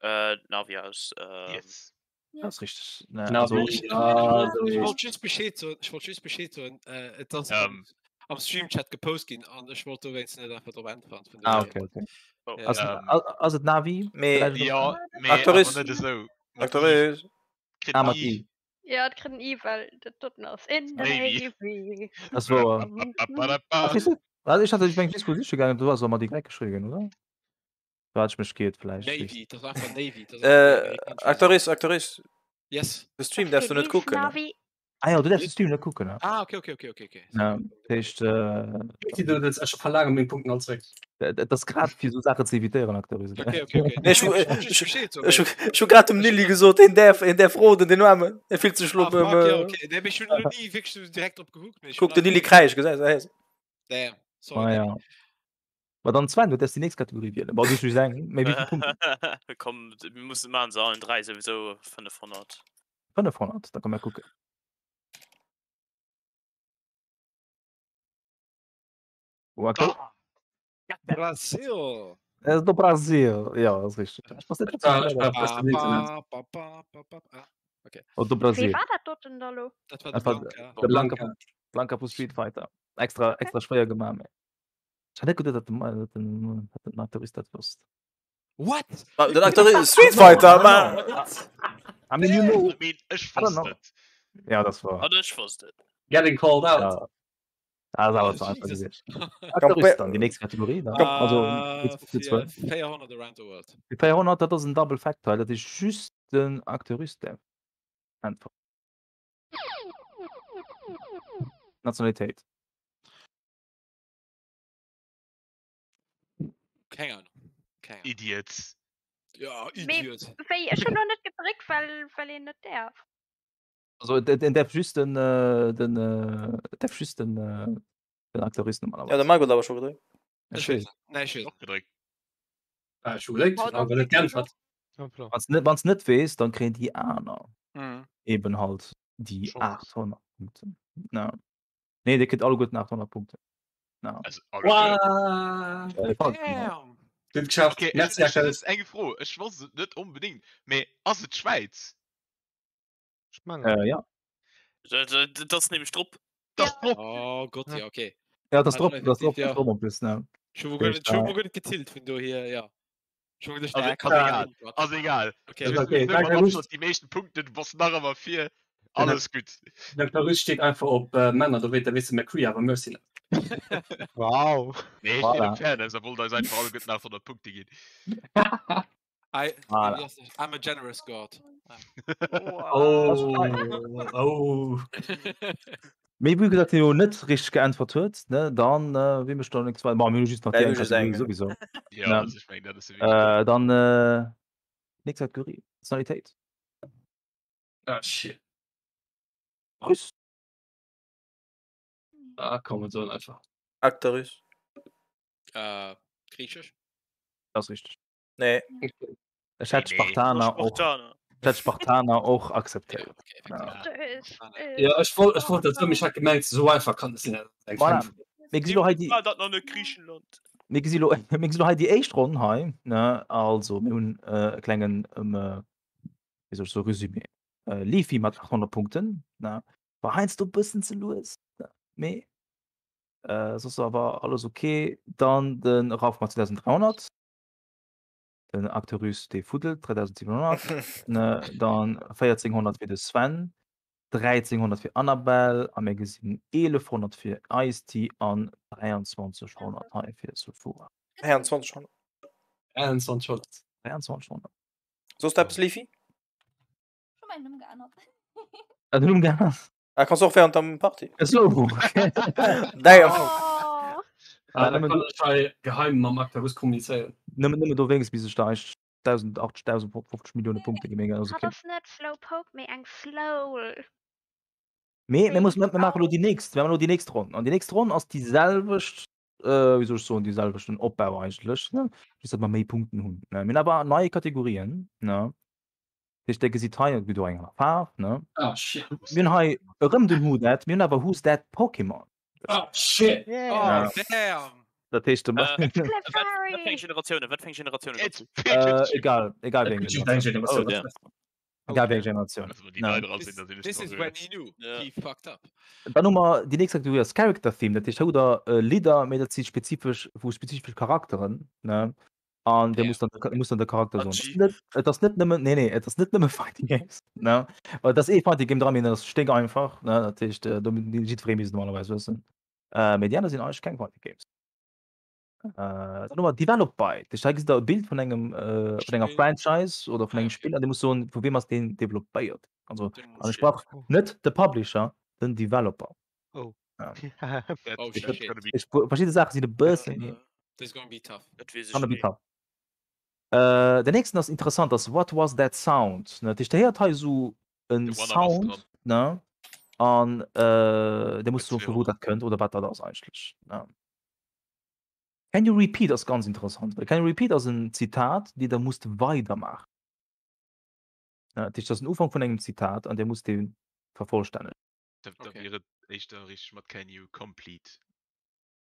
Äh, Navi aus. Ähm, Yes. Dat ass richteg. Ne, Navi, also, ja, so Ech heescht. wollt just Bescheed soen, ech wollt just Bescheed soen, äh, et ass am, Ähm. am Streamchat gepost ginn an ech wollt dowéinst net einfach drop äntweren. Vun ah, dohier. okay, okay. Oh. Ass, Ähm. ass et Navi? Mee, Vielleicht Ja, mee Actrice. awer net esou. Mat I. Actrice. Kritt Ah, mat I. I. Ja, et kritt en I, well dat doten ass in the Navy. Navy. Das war. Ba, ba, ba, ba, Ach, ba. siehst du? Also ich hatte, ich bin just sicher gegangen, du hast auch mal die gleich geschrieben, oder? Da hat ich mich geirrt, vielleicht. Navy, dat ass einfach Navy. Dat ass Äh, einfach amerikanesch Actrice, Actrice. Yes. De Stream darfst du net kucken. ne? Navi. Ah ja, du darfst den Stream net kucken, ne? Ah, okay, okay, okay, okay, okay. Ja, dat heescht, äh, Du wëlls ech verlaange meng Punkten all zeréck. dat ass grad fir sou Saachen ze evitéieren, Actrice. Okay, okay, okay. Nee, ech, Nee, ech, ech wollt just Bescheed soen, ech, well- ech hu grad dem Nilly gesot, hien däerf, hien däerf roden, den Armen. E fillt sech lo Ah, fuck, ja, äh, okay. Nee, mee ech hunn lo ni wierklech sou direkt drop gekuckt. mee ech Kuck, hunn den Nilly einfach- kräischt, gesäis du? Damn, sorry. Ah ja. Ma dann Sven, du däerfs déi nächst Kategorie wielen. Bon, du hues just eng, mee wéi vill Punkten? Komm, mir mussen maachen se allen 3 souwisou 500. 500, da komm mer kucken. Oh, okay. Brasil! Äh, do Brasil, ja, ass richteg. Ech wosst net, dass Ah, dat ech war fest im Internet. Ba, ba, ba, ba, ba, ah, Oh, do Wie Brasil. war dat doten da lo? dat war de Dat war Blanka. de Blanka, Blanka. Blanka vu Street Fighter. Extra, extra schwéier gemaach, mee. Ech hat net geduet, datt den, datt den, datt den Actrice dat wosst. What? Den Actrice, Street Fighter, ma. I mean, you know. I mean, ech I don't wosst know. et. Ja, das war. An ech wosst et. Getting called out. Ja. Das ass awer Oh, ze einfach Jesus. gewiescht. Actrice dann, déi nächst Kategorie dann. Also, Ah, jetzt Punkte fir 12. 400 around the world. Déi 400, dat ass en Double Fact Teil, dat ass just den Actrice däerf äntweren. Nationalitéit. Keng Ahnung. Keng Ahnung. Idiots. Ja, Mee- Idiot. Wéi, ech hunn lo net gedréckt, well, well een net däerf. Also den, den däerf just den, äh, den, äh, däerf just den, äh, den Actrice Ja, normalerweise. de Marc huet awer scho gedréckt. Ech Ech weess. weess net. Nee, ech weess Och gedréckt. Ah, ech hu gedréckt, Oh, dann awer net geäntwert. Hoppla. Wann s net, wann s net weess, dann kréien déi aner Mhm. eben halt déi Chance. 800 Punkten. Ja. Nee, Dir kritt alleguerten 800 Punkten. Ja. Also, alleguerten. Wow. Äh, falsch gemacht. Damn! Gutt geschafft. Okay, ech, Merci, ech Aktarus. just eng Fro. Ech wosst et net onbedéngt, mee ass et d'Schwäiz? Ech mengen. Äh, ja. Dat ass nämlech drop. Dat ass drop. Oh Gott, ja, okay. Ja, das Ah, drop, dann das drop, effektiv, das ja. drop en plus, ne. Ech hu guer net, ech hu guer net gezielt vun dohier, ja. Ech hu gedacht, Also, ah, kann ass net egal. sinn, Gott. Ass egal. Okay. Ech Okay, wëss danke, mat Rust. Abstand déi meeschten Punkte, du bass nach ëmmer vir. Alles gutt. Den Aktarus steet einfach op äh, Männer, do wéi da weess de McCree awer Mercy net. Wow. Nee, ech Voilà. steet op Fairness a wollt eis einfach alleguerten 800 Punkte ginn. I, Voilà. yes, I'm a generous god. Wow. Oh, oh. Mee wéi gesat, deen elo net richteg geäntwert huet, ne, dann äh, wéi mécht dann nichts weiter. Bon, mir hu just nach Ja, déi mir eng hu just Kategorie eng, ja. sowieso. Ja, Ja. also ech mengen, dat ass jo wichteg. Äh, dann äh, nächst Kategorie, Nationalitéit. Ah, shit. Russ. Ah, komm, wir sollen einfach. Aktarus. Äh, Griechisch? Das ist richtig. Nee. Ech hätt Nee, nee. Spartaner och, Spartaner. ech hätt Spartaner och akzeptéiert. Okay, effektiv. Ja. Ist, Ja, ech wollt, ech wollt dat soen, mee ech hat gemengt, sou einfach kann et sinn. Eng Voilà. Fan- Mir gesi lo hei déi, War dat nach net Griechenland? mir gesi lo, mir gesi lo hei déi éischt Ronn hei, ne? Also, mir hunn äh, e klengen, ähm, äh, wéi soll ech soen, Resumé. Äh, Leafy mat 800 Punkten, ne? War heiansdo e bëssen ze lues, ne? Mee äh, soss awer alles okay. Dann de Ralph mat 2300. Den Acterus dee fuddelt 3700, ne? Dann 1400 fir de Sven, 1300 fir Annabelle a mir gesinn 1100 fir Ice-T an 2300 hei fir Sephora. 2300. 2100. 2300. Soss du eppes, Leafy? Schon meinen Numm geännert. Ah, den Numm geännert? Ah, kannst du och während der Party. Slowpoke. Damn. Oh. Ah, da nëmmen kann ech hei geheim mam Aktarus kommunizéieren. Nëmmen, nëmmen dowéinst, bis ech da eigentlich 1080, 1050 Millioune Punkte geméint hunn, ass Hat okay. ass net Slowpoke, mee eng Slowl. Mee mir mussen, mir maachen elo Wéi déi nächst, mir maachen elo déi nächst Ronn. An déi nächst Ronn ass déi selwecht, äh, wéi soll ech soen, déi selwechten Opbau eigentlech, ne? Just datt mer méi Punkten hunn, ne? Mir hunn awer nei Kategorien, ne? Dat heescht, Dir gesitt hei, et gëtt och eng aner Faarf, ne? Ah, shit. Mir hunn hei erëm den Who That, mir hunn awer Who's That Pokémon. Ah, shit. Yeah. Oh, Ja. damn! Dat heescht, Äh, It's wat, wat fir eng Clefairy! Generatiounen? Wat fir eng Generatiounen It's dazu? äh, Pikachu! egal, egal wéi eng Pikachu, dein Generatioun. Generatioun. Oh, damn. Egal wéi eng Generatioun. Also, wann déi Ne. nei dra This, sinn, da sinn ech this is verwirrt. when he knew Ja. he fucked up. Dann hu mer déi nächst Kategorie ass Character Theme, dat heescht, hei hutt der äh, Lidder, mee dat si spezifesch vu spezifesche Charakteren, ne? An der Ja. muss dann muss dann de Charakter soen. G. Et ass net, et ass net nëmmen, nee, nee, et ass net nëmme Fighting Games, ne? Well et ass ee Fighting Game dran, mee dat ass stéck einfach, ne? Dat heescht, äh, do jiddweree misst normalerweis wëssen. Äh, mee déi aner sinn eigentlech keng Fighting Games. Äh, dann hu mer Developed by. Dat heescht, hei gesitt der e Bild vun engem, äh, vun enger Spill. Franchise oder vun Ah, engem okay. Spill an dir musst soen, vu weem ass deen developpéiert. Also, Den an ech Shit. brauch net de Publisher, den Developer. Oh. Ja. That, Oh, that's shit. gonna be Ich, verschiedene Sachen sinn e bëssen méi Uh, this is gonna be tough. Dat weess ech Gonna be net. tough. Äh, den nächsten ass interessant, ass What was that sound? Ne, dat heescht, der héiert hei esou en The One ass Sound, dran. ne? An äh, der muss Mit soen, vu wou 200. dat kënnt oder wat dat ass eigentlech. Ne? Can you repeat ass ganz interessant, well Can you repeat ass en Zitat, déi der musst weidermaachen. Ne, dat heescht, dat ass den Ufank vun engem Zitat an der musst dee vervollstännegen. Da, da Okay. wier et éischter richteg mat Can you complete.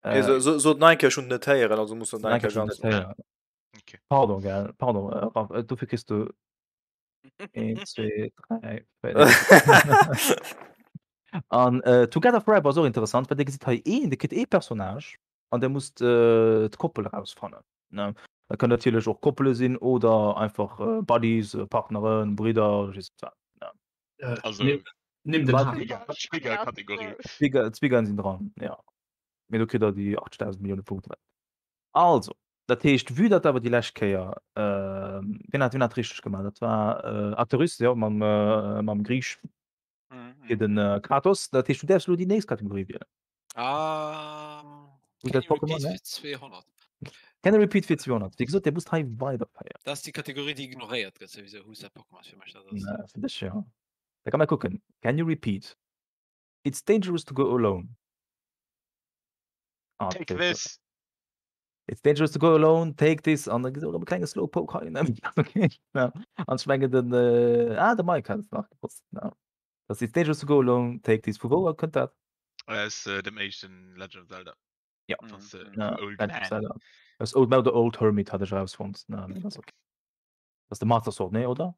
Nee, Äh, so, so, so nach eng Kéier, ech hunn net héieren, also muss nach eng Danke Kéier schon, ganz. dat héieren. Okay. Pardon, gell? Pardon, äh, Ralph, äh, dofir kriss du 1, 2, 3, 4. An äh, Together Forever ass och interessant, well dir gesitt hei een, dir kritt ee Personnage an der musst äh, d'Koppel erausfannen. Ne? Dat kann natierlech och Koppele sinn oder einfach äh, Buddies, äh, Partneren, Bridder, je sais wat. Ne? Äh, Also, nimm, nimm den Wat- Haken. Trigger, Trigger-Kategorie. Zwigger, Zwiggern sinn dran, ja. Mee do kritt der déi 80.000 Millioune Punkte. Also, dat heescht, vue datt awer déi lescht Kéier, äh, wien hat, wien hat richteg gemaach? Dat war äh, Acterus, jo, mam, äh, mam Griich Mhm. fir den äh, Kratos. Dat heescht, du däerfs elo déi nächst Kategorie wielen. Um, Who's can that you Pokémon, repeat ne? fir 200? Can you repeat fir 200? Wéi gesot, dir musst hei weiderféieren. Dat ass déi Kategorie, déi ignoréiert gëtt, souwisou. Who's that Pokémon fir mech. Dat ass. Na, fir dech, ja. Da kann mer kucken. Can you repeat? It's dangerous to go alone. Ah, Take dat- this! It's dangerous to go alone, take this an da gëtt och e klenge Slowpoke hei. Okay. Ja. An ech mengen den äh, ah, de Mike hat et nach gewosst. Ja. Das It's dangerous to go alone, take this. Vu wou kënnt dat? Aus äh, dem éischten Legend of Zelda. Ja. Das, äh, Ja, Old Legend of Man. Zelda. Aus Old Man oder Old Hermit hat ech rausfonnt. Na, nee, das okay. Das ist de Master Sword, nee, oder?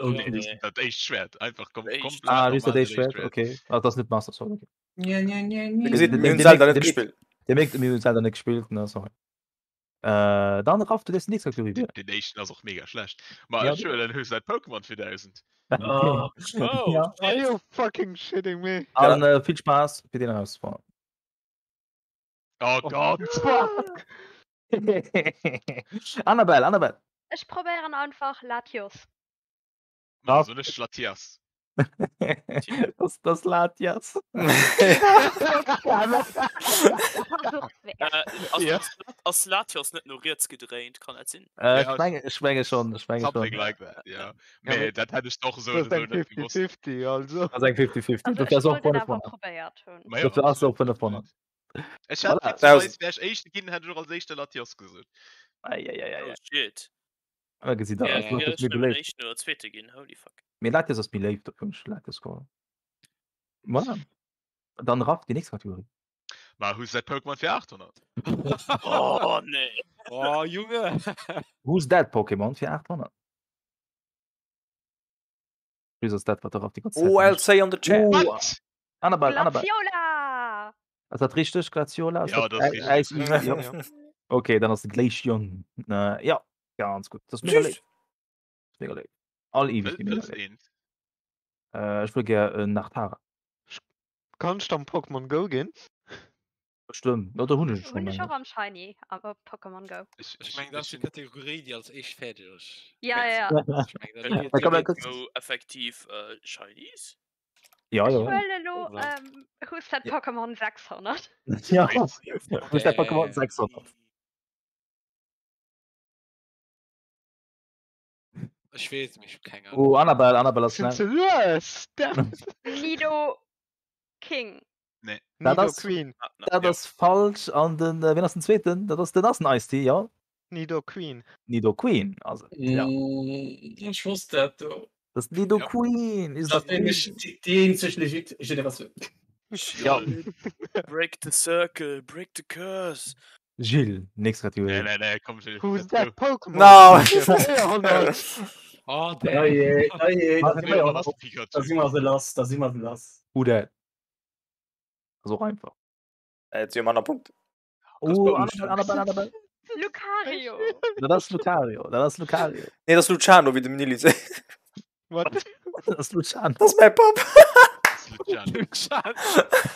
Oh, Nee, nee. das, dat éischt Schwert. Einfach kom Éischt. komplett Ah, just dat normal éischt Schwert, okay. Ah, das ist net Master Sword, okay. Nee, nee, nee, Dir nee. gesitt, Den- mir hunn den- Zelda net den- gespillt. Der merkt, mir hunn Zelda net gespillt, na, sorry. Äh, dann Raff, du dierfs déi nächst Kategorie Den, wielen. den éischten ass och mega schlecht. Ma Ja. ech huelen Who's That Pokémon fir 1000. Ah. Oh, Ja. Are you fucking shitting me? An äh, vill Spaass fir deen erauszefannen. Oh Gott! Fuck! Annabelle, Annabelle. Ech probéieren einfach Latios. Ma, so net Latias. Das, das Latias. Versuch's wert. Äh, ass, Ja. ass, ass Latios net no riets gedréint, kann dat sinn? Äh, Ja. ech menge, ech menge schon, ech menge Something schon. like that, ja. Ja, Mee mee dat hätt ech doch so Das oder ass so eng net gewosst. 50-50, also. Das eng 50-50. Also Dofir ech ass och wollt et awer 500. probéiert hunn. Ma ja, Dofir ass och absolut, 500. absolut. Ech hätt Voilà. witzegerweis, wär ech Éischte ginn, hätt ech och als éischte Latios gesot. Eieieiei. Oh shit. Ah, gesitt der, Ja, also ja, Latios ech méi nëmmen beléift. éischten oder zweete ginn, holy fuck. Mee Latios ass méi léif, dofir hunn ech Latios geholl. Voilà. Dann Raff, déi nächst Kategorie. Ma Who's That Pokémon fir 800. Oh nee. Oh, Junge! Who's That Pokémon fir 800. Plus ass dat, wat de Raff déi ganz Zäit mécht. OLC on the chat. Oh, What? Annabelle, Annabelle. Glaziola! Ass dat richteg, Glaziola? Ass Ja, dat dat ass Äi- richteg. Äis- ja. Ja. Okay, dann ass de Glaceon. Äh, ja, ganz gutt. Dat ass mega léif. Süß. Dat ass mega léif. All Eewees Wëll- gi mega Wëlls léif. eent? Äh, ech wëll gär en Nachtara. Kannst du am Pokémon Go ginn? Bestëmmt. Oder hunn ech et schon, Hunn ech mengen och am Shiny, awer Pokémon Go. Ech, Ech ech, meng, dat ech ass déi hunn Kategorie, déi als éischt fäerdeg ass. Ja, ja. Ech meng, dat Gëtt geet Da kann man direkt. kurz- Go effektiv äh, Shinies? Ja, Ech ja. huelen elo Voilà. ähm, Who's That Ja. Pokémon 600. Ja. Who's That Pokémon 600. Ech weess nicht, ich hab keng Ahnung. Oh, Annabelle, Annabelle ass Sind schnell. ze lues! Damn. Nido King. Nee. Dat Nido ass- Queen. Ah, na, Dat ja. ass falsch. An den, äh, wien ass den zweeten? Dat ass den ass den Ice-T, ja. Nido Queen. Nido Queen. Also, ja. Mm, Ech wosst dat do. Das Nido Ja. Queen ist Dat das nämlich déi déi eenzeg legit Generatioun. Ja. Break the circle, break the curse. Gilles, nächst Nee, Kategorie. nee, nee, komm, Gilles. Who's Let's go. that Pokémon? No. Fir 400. Oh, Oh damn. je, oh je, da Was? si mer 400 ass da Pikachu. si mer se lass, da si mer se lass. Who that? Also auch einfach. Äh, Jetzt hier manner Punkt. Oh, Annabelle, Annabelle, Annabelle. Lucario! Das ist Lucario. Das ist Lucario. Nee, das ist Luciano, wie de Nili seet. What? Das ist Luciano. Das ist mein Pap. Das ist Luciano.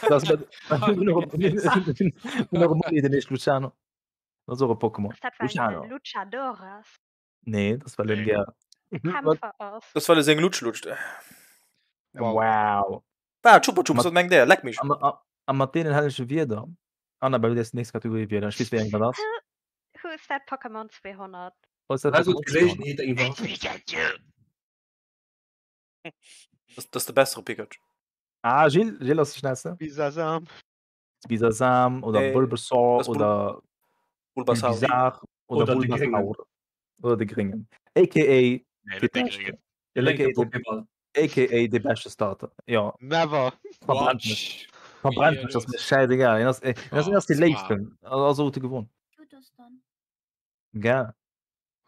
Das ist den heescht Luciano. Das ist auch ein Pokémon. Ass dat well Luciano. en Luchador ass? Nee, das war Nee. den gär. Kämpfer ass. Das well e seng Lutsch lutscht. Wow. Ah, Chupa Chups, Mat- wat mengt der? Leck mich. An, an, an mat deenen hellege Wierder. Annabelle, du dierfs déi nächst Kategorie wielen. Ech weess, wéi eng dat ass. Who's That Pokémon 200? Was ist dat Also Pokémon d'Gelegenheet einfach. Pikachu! Das, das ist de bessere Pikachu. Ah, Gilles, Gilles ass de schnellste. Bisasam. Bisasam oder Nee, Bulbasaur das Bul- oder Bulbasaur. Bulbizarre oder Oder de Gréngen. Bulbasaur. Oder de Gréngen. AKA, Nee, net de beschte. Gréngen. De lénke AKA, de, Pokéball. AKA de beschte Starter. Ja, Never. verbrennt mech. Quatsch. Verbrennt mech, das ist mir scheißegal. Das, das, das ist die léifsten. Also, huet e gewonnen. Tut das dann. Gell.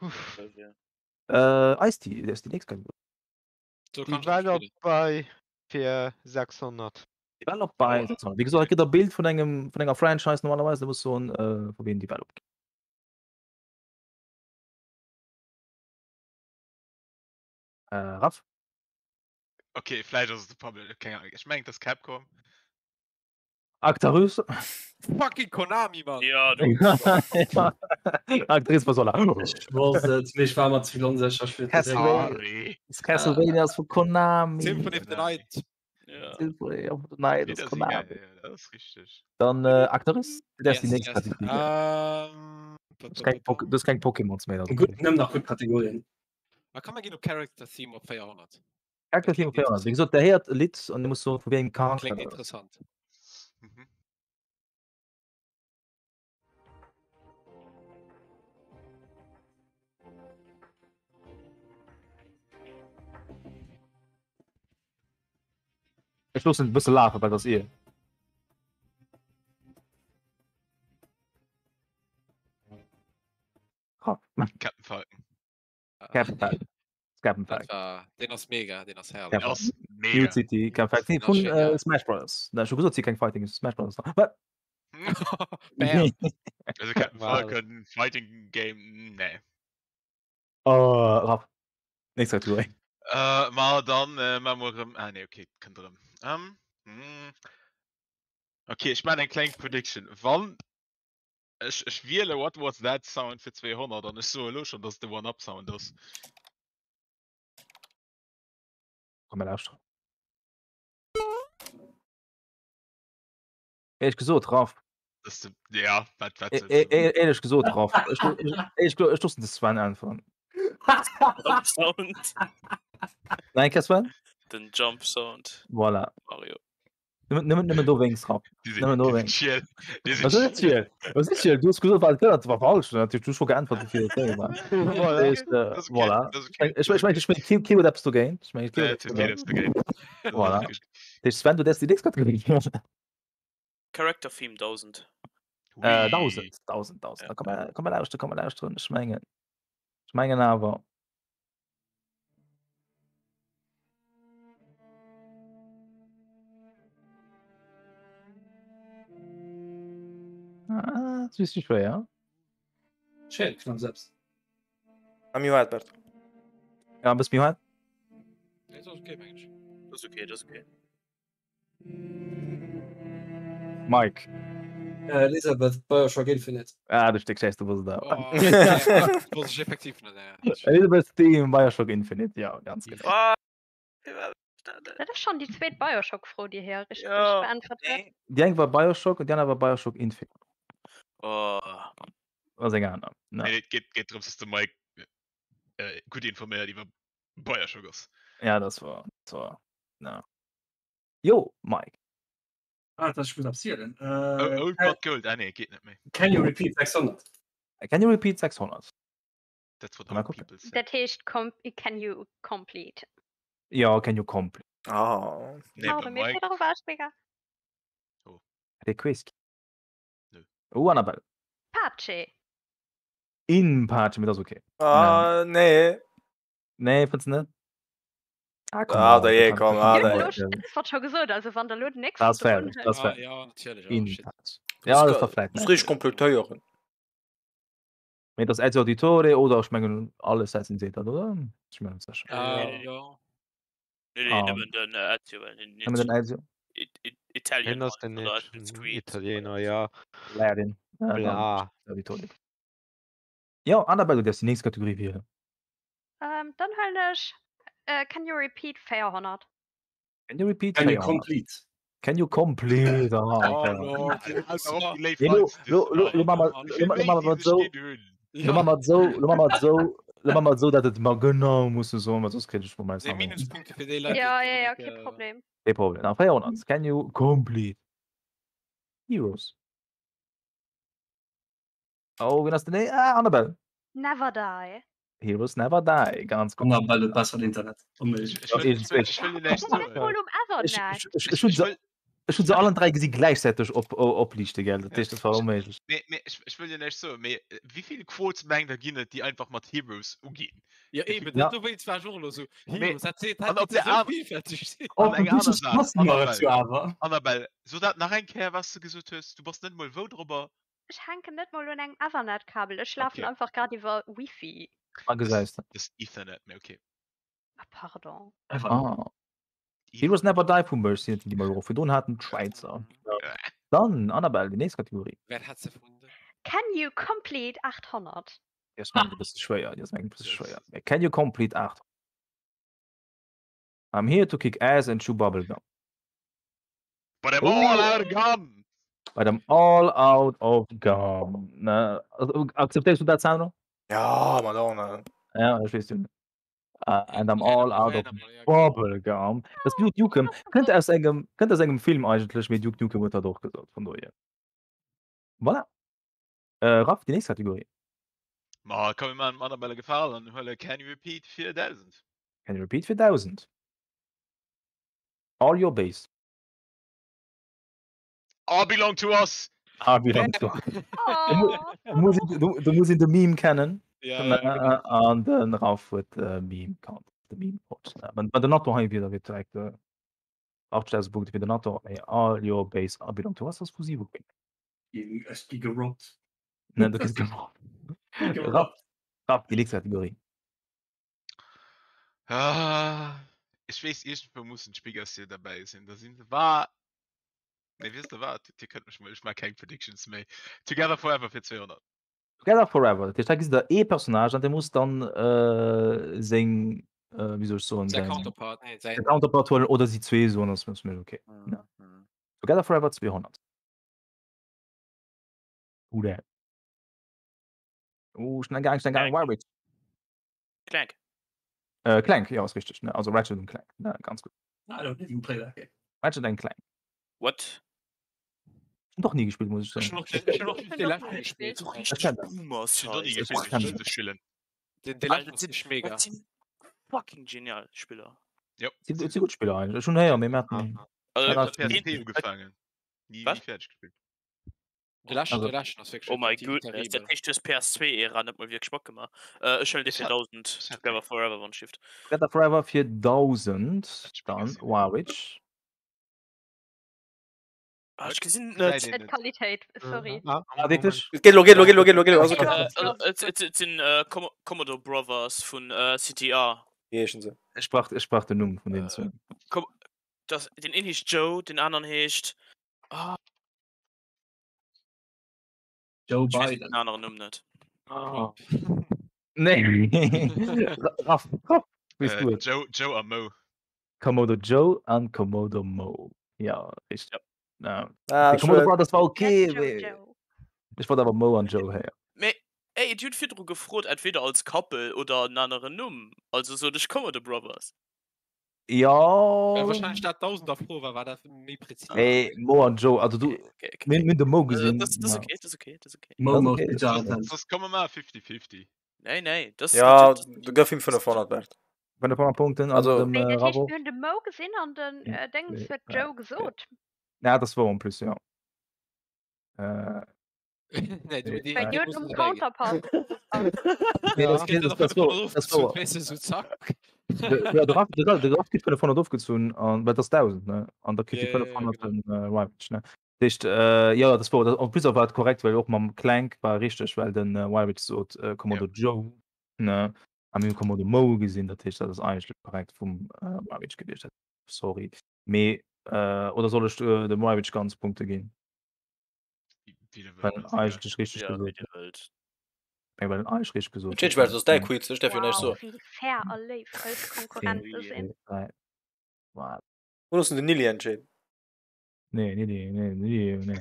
Uff. Äh, Ice-T, der ist die nächst Kategorie. So kann ich Develop spielen. by fir 600. Develop by. Oh. Wie gesagt, gëtt e Bild vun engem vun enger Franchise normalerweise, da muss so ein äh, vu wem Develop ginn. Äh, Raff? Okay, vläicht ass et de Public, keng Ahnung. Ech mengen, et ass Capcom. Actarus? Fucking Konami, Mann. Ja, du. Actrice was soll er? Ech wosst et, mee ech war mer ze vill onsécher. Ech wollt direkt- Sorry. Castlevania ass vu Konami. Symphony of the Night. Ja. Symphony of the Night Nee, ass das ist Konami. egal, ja, das ist richtig. Dann äh, Actarus? Das ist die Yes, nächst yes. Kategorie. Ähm, Das ist kein, Pok das ist kein Pokémons mehr. Also. Gutt, nëmmen nach gutt Kategorien. Da kann man gehen op Character Theme op 400. Character Theme 400. Wie gesagt, der héiert e Lidd an du muss so vu wéi engem Charakter. Klingt dat ass. interessant. Mhm. Ech loossen et e bësse lafen, well et ass ier. Captain Falcon. Captain Falcon. Captain Falcon. War, den ass mega, den ass herrlech. Den ass mega. Mute City, Captain Falcon. Den ass Vun genial. äh, Smash Brothers. Na, ech hu gesot, si keng Fighting Smash Brothers. Wat? Bam. Also Captain Wow. Falcon Fighting Game, nee. Oh, Raff. Nächste Kategorie. Äh, ma dann äh, ma mer erëm. Ah nee, okay, kënnt erëm. Ähm, mm. Okay, ech maachen eng kleng Prediction. Wann ech, ech wiele What Was That Sound fir 200 an ech soe elo schonn, dass et de One-Up Sound ass. Komm, mir lauschteren. Éierlech gesot, Raff. Dass de, ja, wat, wat E- sollst e- du? e- Éierlech gesot, Raff. Ech, ech, ech, ech loossen de Sven äntweren. Jump Sound. Nein, ke Sven? Den Jump Sound. Voilà. Mario. Nëmmen, nëmmen, nëmmen dowéinst, Raff. Déi sinn, Nëmmen déi sinn dowéinst. chill. Déi sinn Was ist chill. chill? Was ist chill? Du hast gesagt, war, dat war falsch. Natürlich, du hast schon geantwortet, wie das Ding war. Voilà. Das ist, äh, Das ist okay. voilà. Das ist okay. Ich, ich, ich, ich mein, kee huet eppes dogéint. Ich mein, kee Nee, huet et eppes huet keen dogéint. eppes dogéint. Das Voilà. ass gutt. Dich, Sven, du däerfs déi nächst Kategorie wielen. Character Theme 1000. Äh, Ui. 1000, 1000, 1000. Da komm mal, komm mal lauschteren, komm mal lauschteren. Ech mengen, ech mengen awer. Ah, das ist schwer. Schön, knapp selbst. Am Joer, Bert. Ja, bist mir Nee, ist okay, mengen ech. Das ist okay, das ist okay. Mike. Äh, Elisabeth, Bioshock Infinite. Ah, du Stück Scheiß, du wusst da. Oh, nee, das wusste ich effektiv nicht. Ja. Elizabeth Theme, Bioshock Infinite, ja, ganz genau. Ah, Dat ass schonn déi zweet Bioshock-Fro, déi hei richteg Ja. beäntwert gëtt. Déi eng war Bioshock und déi aner war Bioshock Infinite. Oh. Ass eng aner. Ne? Nee, et geet, geet drëms, dass de Mike äh, gutt informéiert iwwer Bioshock ass. Ja, das war, das war, na. Jo, Mike. Ah, das ich muss abzielen. Oh, Äh, Old can, But Gold, ah nee, geet net méi. can you repeat 600? Can you repeat 600? That's what Mal old gucken. people say. Dat heescht com can you complete. Ja, can you complete? Ah. Nee, Pardon, beim mir Mike. fehlt auch was, Digga. Der Quiz. Nö. Oh, Annabelle. Pace. In Pace, mir das okay. Ah, nee. Nee, findest du nicht? Ah, komm. Ah, da je, komm, ah, Mir da huet je. elo schon d'Äntwert scho gesot, also wann der elo den nächsten Das ist dran fair, huet. das ist Ah, fair. ja, natürlich. Oh, In shit. Pace. Ja, das war vielleicht Muss nicht. richtig komplettéieren. Mee das Ezio Auditore oder ich mengen alle Assassin's Creed, oder? Ich mein, das ist Ah, Nee. ja. Nee, nee, Ah. nëmmen den äh, Ezio, well den Nëmmen den Ezio. It, it, Italian Hien ass den oder Assassin's Creed. Italiener, ja. Ladin. Ja, dann Bla. Auditore. Ja, Annabelle, du darfst die nächste Kategorie wählen. Ähm, dann huelen ech äh, Can you repeat 400? Can you repeat? Can you 400? complete? Can you complete? Ah, Oh, okay. Lord. Alter, op déi léif Nee, lo, Leit, déi lo, lo, lo, ma Mann. lo, lo, ma Wéi so, déi sech ginn hunn. lo, ma mat so, lo, ma mat so, lo, ma mat so, dat et ma genau musse soen, well soss kritt ech Moment Nee, Minuspunkte fir déi Leit, Ja, déi ja, ja, direkt, kein äh, Problem. Kein Problem. Na, 400. Can you complete? Heroes. Oh, wen ass den? Nee, ah, Annabelle. Never die. Heroes never die. Ganz gut. Annabelle huet bessert Internet. Onméiglech. Ech wëll, ech wëll, ech wëll dir näischt Das ist soen. wohl um Ich, Evernet. ich, ich, ich, hun Ech se, wëll, ich hun se allen drei gesi gleichzeitig op, op, opliichte, gell? Dat heescht, das war onméiglech. nee, nee, ech, ech wëll dir näischt soen, mee äh, wéi vill Quotes mengt der ginn et, déi einfach mat Heroes uginn? Ja, eben, Ja. dat dowéinst war ech och elo sou. Mee- Heroes, dat seet, an dat op der so aner- vielfältig sinn. An eng aner Offensichtlich Saach, passen wir Annabelle. dazu awer. Annabelle, so dat nach eng Kéier, was du gesot hues, du bass net mol wou drüber? Ech hänken net mal un engem Ethernet-Kabel. Ech lafen Okay. einfach grad iwwer Wifi. Ah, gesäis du. Das ist Ethernet, mee okay. Ah, pardon. Einfach. Ah. Heroes never die vu Mercy, déi mer och virdrun haten, d'Schwäizer. Dann, Annabelle, die nächst Kategorie. Wer hat se erfunden? Can you complete 800? Die ass mengen e bësse schwéier, die ass mengen e bësse schwéier. Can you complete 8? I'm here to kick ass and chew bubble gum. But I'm all out of gum! But I'm all out of gum. Ne? Also, akzeptéiers du dat, Sandro? Ja, Madonna. Ja, ech weess du. Uh, and I'm all out of bubble gum. Das Duke Nukem kënnt aus engem kënnt aus engem Film eigentlech, mee Duke Nukem huet dat och gesot, vun dohier. Voilà. Äh, Raph, déi nächst Kategorie. Ma komm, mir maachen dem Annabelle e Gefalen an huele Can you repeat fir 1000. Can you repeat fir 1000? All your base. All belong to us! All belong to us. Oh. Du muss, du, du muss in de Meme kennen. Ja, ja, genau. An den Raff huet de Meme kannt. De Meme hot. Wann wann den Natto hei wier, da wier direkt äh, 80.000 Punkte fir den Natto. Mee all your base all belong to us ass vu Sivu. Ech gi gerobbt. Ne, du gëss gerobbt. Raff, Raff, déi nächst Kategorie. Ah, ech weess, iergendwou mussen d'Spiggers jo derbäi sinn. Da sinn se wa. Nee, weess de wat? Dir kënnt mech mol, ech maache keng Predictions méi. Together Forever fir 200. Together Forever, dat heescht, da gesitt der ee Personnage an dee muss dann äh, seng, äh, wéi soll ech soen, Säi säin Counterpart, nee, säin. säi Counterpart huelen oder si zwee soen, ass ass mir okay. Mhm. Ja. Together Forever 200. Who that? Oh, schnell gaang, schnell gaang, Clank. Warwick. Clank. Äh, Clank, ja, ass richteg, ne? Also Ratchet und Clank, ne? Ganz gutt. I don't even play that game. Ratchet and Clank. What? Hun och ni gespillt, muss ech Ech soen. hun och ech hun och Ech just hun dee och leschten ni gespillt. gespillt. So Ech richtig kenn dat. hun och ni Boomer-Scheiß. gespillt, Och ech kenn muss dat. se spillen. Den dee Alter, leschten dat ass sinn, richtig mega. dat sinn fucking genial Spiller. Jo. Si si gutt Spiller eigentlech. Ech hun héieren, mee mir haten Also, dat Op ass der den, PSP ugefaangen. Ni, ni wat? fäerdeg gespillt. De leschten, Also de leschten ass wierklech Oh my effektiv goodness, dat terribel. heescht du hues PS2-Ära net mol wierklech matgemaach. Äh, ech huelen dee Ech fir hat, 1000, ech hat Together Forever wann Shift. Together Forever fir 1000, dat dann Spiggers sinn. Warwick. Ah, ech gesinn et Gesäit net. een Net net. Qualitéit, sorry. Ah, Ah, wierklech? Et geet elo, geet elo, geet elo, geet elo, geet elo, ass okay. Äh, also, et, et, et sinn äh, Com Commodore Brothers vun äh, CTR. Wéi heeschen se? Ech brauch, ech brauch den Numm vun deenen Äh, zwou. Com das, den een heescht Joe, den aneren heescht. Ah, Joe ech weess Biden. den aneren Numm net. Oh. Nee. Raff, Raff, weess Äh, du et? Joe, Joe a Mo. Komodo Joe an Komodo Mo. Ja, richteg. Ja. Ja. Ah, De Komodo schued. Brothers war Net okay, Joe mee Joe. ech wollt awer Mo an Joe héieren. Mee, ey, Dir hutt virdru gefrot, entweder als Couple oder en aneren Numm. Also sot ech Commodore Brothers. Ja. Well wahrscheinlech dat 1000er Fro war, war dat méi präzis. Mee Mo an Joe, also du, Okay, okay, okay. mir hunn de Mo Äh, gesinn. das, das Ja. okay, das okay, das okay. Mo Das Mo okay, Pizza das Attent. okay. Soss komme mer 50-50. Nee, nee, das Ja, legit. du gëff him 500 Bert. 500 Punkten an Also- dem Wéi, äh, dat heescht, Rabo. mir hunn de Mo gesinn an den Ja, äh, Déngens nee, huet ja, Joe gesot. Ja, das war en plus, ja. Äh, Nee, du, die, Well die Dir huet mussen um dabei ginn. Counterpart. nee, das, Ja. das, das, das, war, das war. Weißt du, so zack. De, ja, de Raff, de, de Raff kritt 500 ofgezunn an well das 1000 ne an da kritt Ja, die ja, ja, 500 den äh, Wyvich, ne Dicht, äh, ja das war das, en plus war et korrekt well och mam Clank war richteg well den äh, Wyvich sot äh, Komodo Joe ne a mir hu Komodo Mo gesinn dat heescht dat ass eigentlech korrekt vum äh, Wyvich gewiescht sorry mee äh, oder soll ech äh, dem Wyvich ganz Punkte ginn Wéi du well wëllt, en ass egal. eigentlech richteg Ja, wéi gesot dir wëllt. nee, well en eigentlech richteg gesot Entscheed, well soss däi Quiz, ech däerf jo näischt Wow, soen. wéi fair a léif eis Konkurrente sinn. 3 4 Wo loossen den Nilly entscheeden? Nee, nee, nee, nee, nee, nee.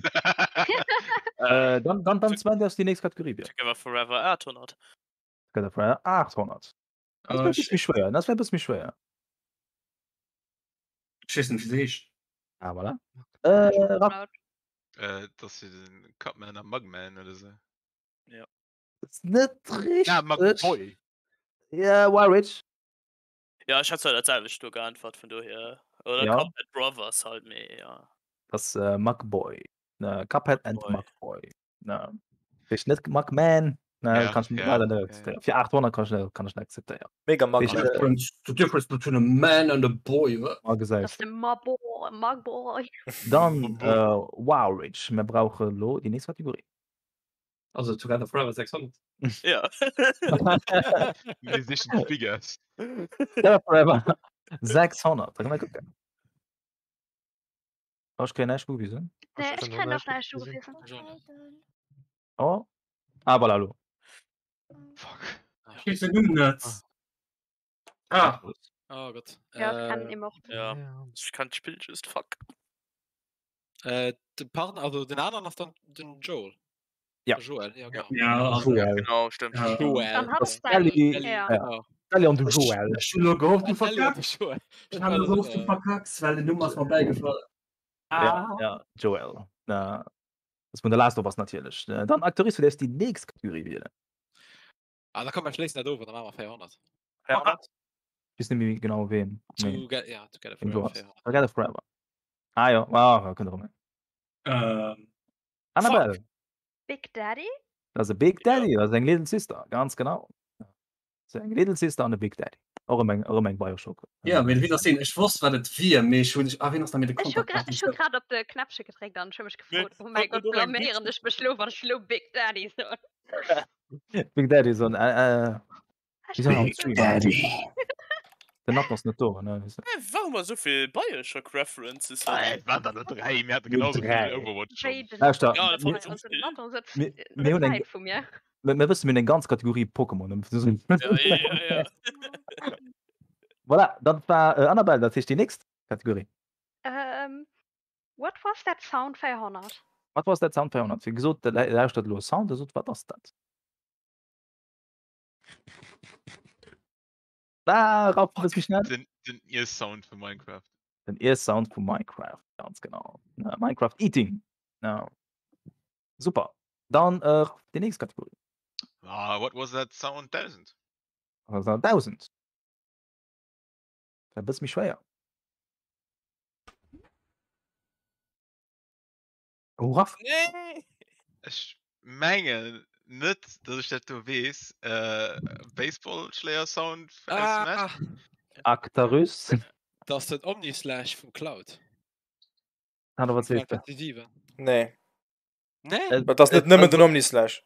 Äh, dann, dann, dann Sven, darfst du die nächste Kategorie wählen. Together Forever 800. Together Forever 800. Das wär Äh, e bësse méi schwéier, das wär e bësse méi schwéier. Ech weess net, wéi se heescht. Ah, voilà. Äh, Raff, Äh, dat ass jo den Cupman a Mugman oder sou. ist net Ja, richtig. Mugboy. Ja, Warwich. Ja, ech hat zwar dat selwecht do geantwort, vun dohier. Oder Ja. Cuphead Brothers halt, mee ja. Das äh, Mugboy. Ne, Cuphead and Mugboy. Mugboy. Ne. Richtig, net Mugman. Ne, Ja, kann ich ja, leider net ja, ja. akzeptéieren. Fir 800 kann ich net, kann ich net akzeptéieren. Mega Mug. Ich, The äh, difference, the difference between a man and a boy. wa? mal Das gesagt. ist de Mugboy, Mugboy. Dann, Mugboy. äh, Warwich. Wir brauchen lo die nächste Kategorie. Also Together Forever 600. Ja. Mir sichen d'Spiggers. Together Forever 600. Da können wir gucken. Oh, ich kenne näischt ugewisen. Nee, Ech ech kann och kréien och näischt näischt ugewisen. ugewisen. Oh. Ah, voilà, lo. Fuck. Ich weess den Numm net. Ah, Oh Gott. Ja, ech kennen Äh, Immort. Ja. Ech kann d'Spill just fuck. äh, de Partner, also den anderen ass dann den Joel. Ja. Joel, ja, genau. ja, also, Joel. Genau, stimmt. ja. Joel. Dann hat Das Sally. Ellie. Ja. Ja. Genau. Ellie an de Ech Joel. ech hunn elo gehofft, du Ellie und verkackst. de Joel. Ech han elo gehofft, du Äh, verkackst, well den Numm ass mer bäigefall. Ja, Ah. ja, Joel. Na, das vun der Last of Us natierlech. Äh, Dann Actrice, du darfst die nächst Kategorie wählen. Ah, da komm, wir schließen das over, dann machen wir 400. 400? Ich weiß nicht mehr genau wen. Nee, Together, ja, Together wen du Forever hast. 400. Together Forever. Ah ja, ah, könnt ihr rum. Ähm, Annabelle. Big Daddy? Dat ass e Big Daddy, dat ass eng Little Sister, ganz genau. Dat ass eng Little Sister an e Big Daddy. Och erëm eng, erëm eng Bioshock. Ja, mee wéi ass deen? Ech wosst wat et wier, mee ech hunn, ah ween ass da mee de Ech hu Kontakt? gra ech hu grad op de Knäppche gedréckt an ech hu mech gefrot, oh mäi Gott, blaméieren ech mech lo, wann ech lo Big Daddy soen? Big Daddy soen, äh, äh. Ech Big Daddy. Den Napp ass net do, ne? Warum mer souvill Bioshock References hunn? Et waren der nur 3, mir haten genau souvill Overwatch schon. Lauschter, Ja, dat fand ich mir, Nathan sëtzt mir, mir hunn eng, wäit vu mir. mir, mir wëssen, mir hunn eng ganz Kategorie Pokémon. Ja, ja, ja. Voilà, dat war äh, Annabelle, dat heescht déi nächst Kategorie. Ähm, what was that sound 400? What was that sound 400? Wéi gesot, der lauschtert elo e Sound, der sot, wat ass dat? Ah, Raff, du bist méi schnell. Den, den Iess-Sound vu Minecraft. Den Iess-Sound vu Minecraft, ganz genau. Na, Minecraft Eating. Ja. Super. Dann äh, déi nächst Kategorie. Ah, what was that sound 1000? Was war 1000? Dat bësse méi schwéier. Oh, Raff. Nee! Ech mengen net, dass ech dat do weess. Äh, Baseballschléier-Sound aus Ah, Smash? Actarus. dat ass den Omnislash vum Cloud. Hallo, wat Final sees de? Fantasy 7. Nee. Nee? Äh, Dat ass net nëmmen den Omnislash.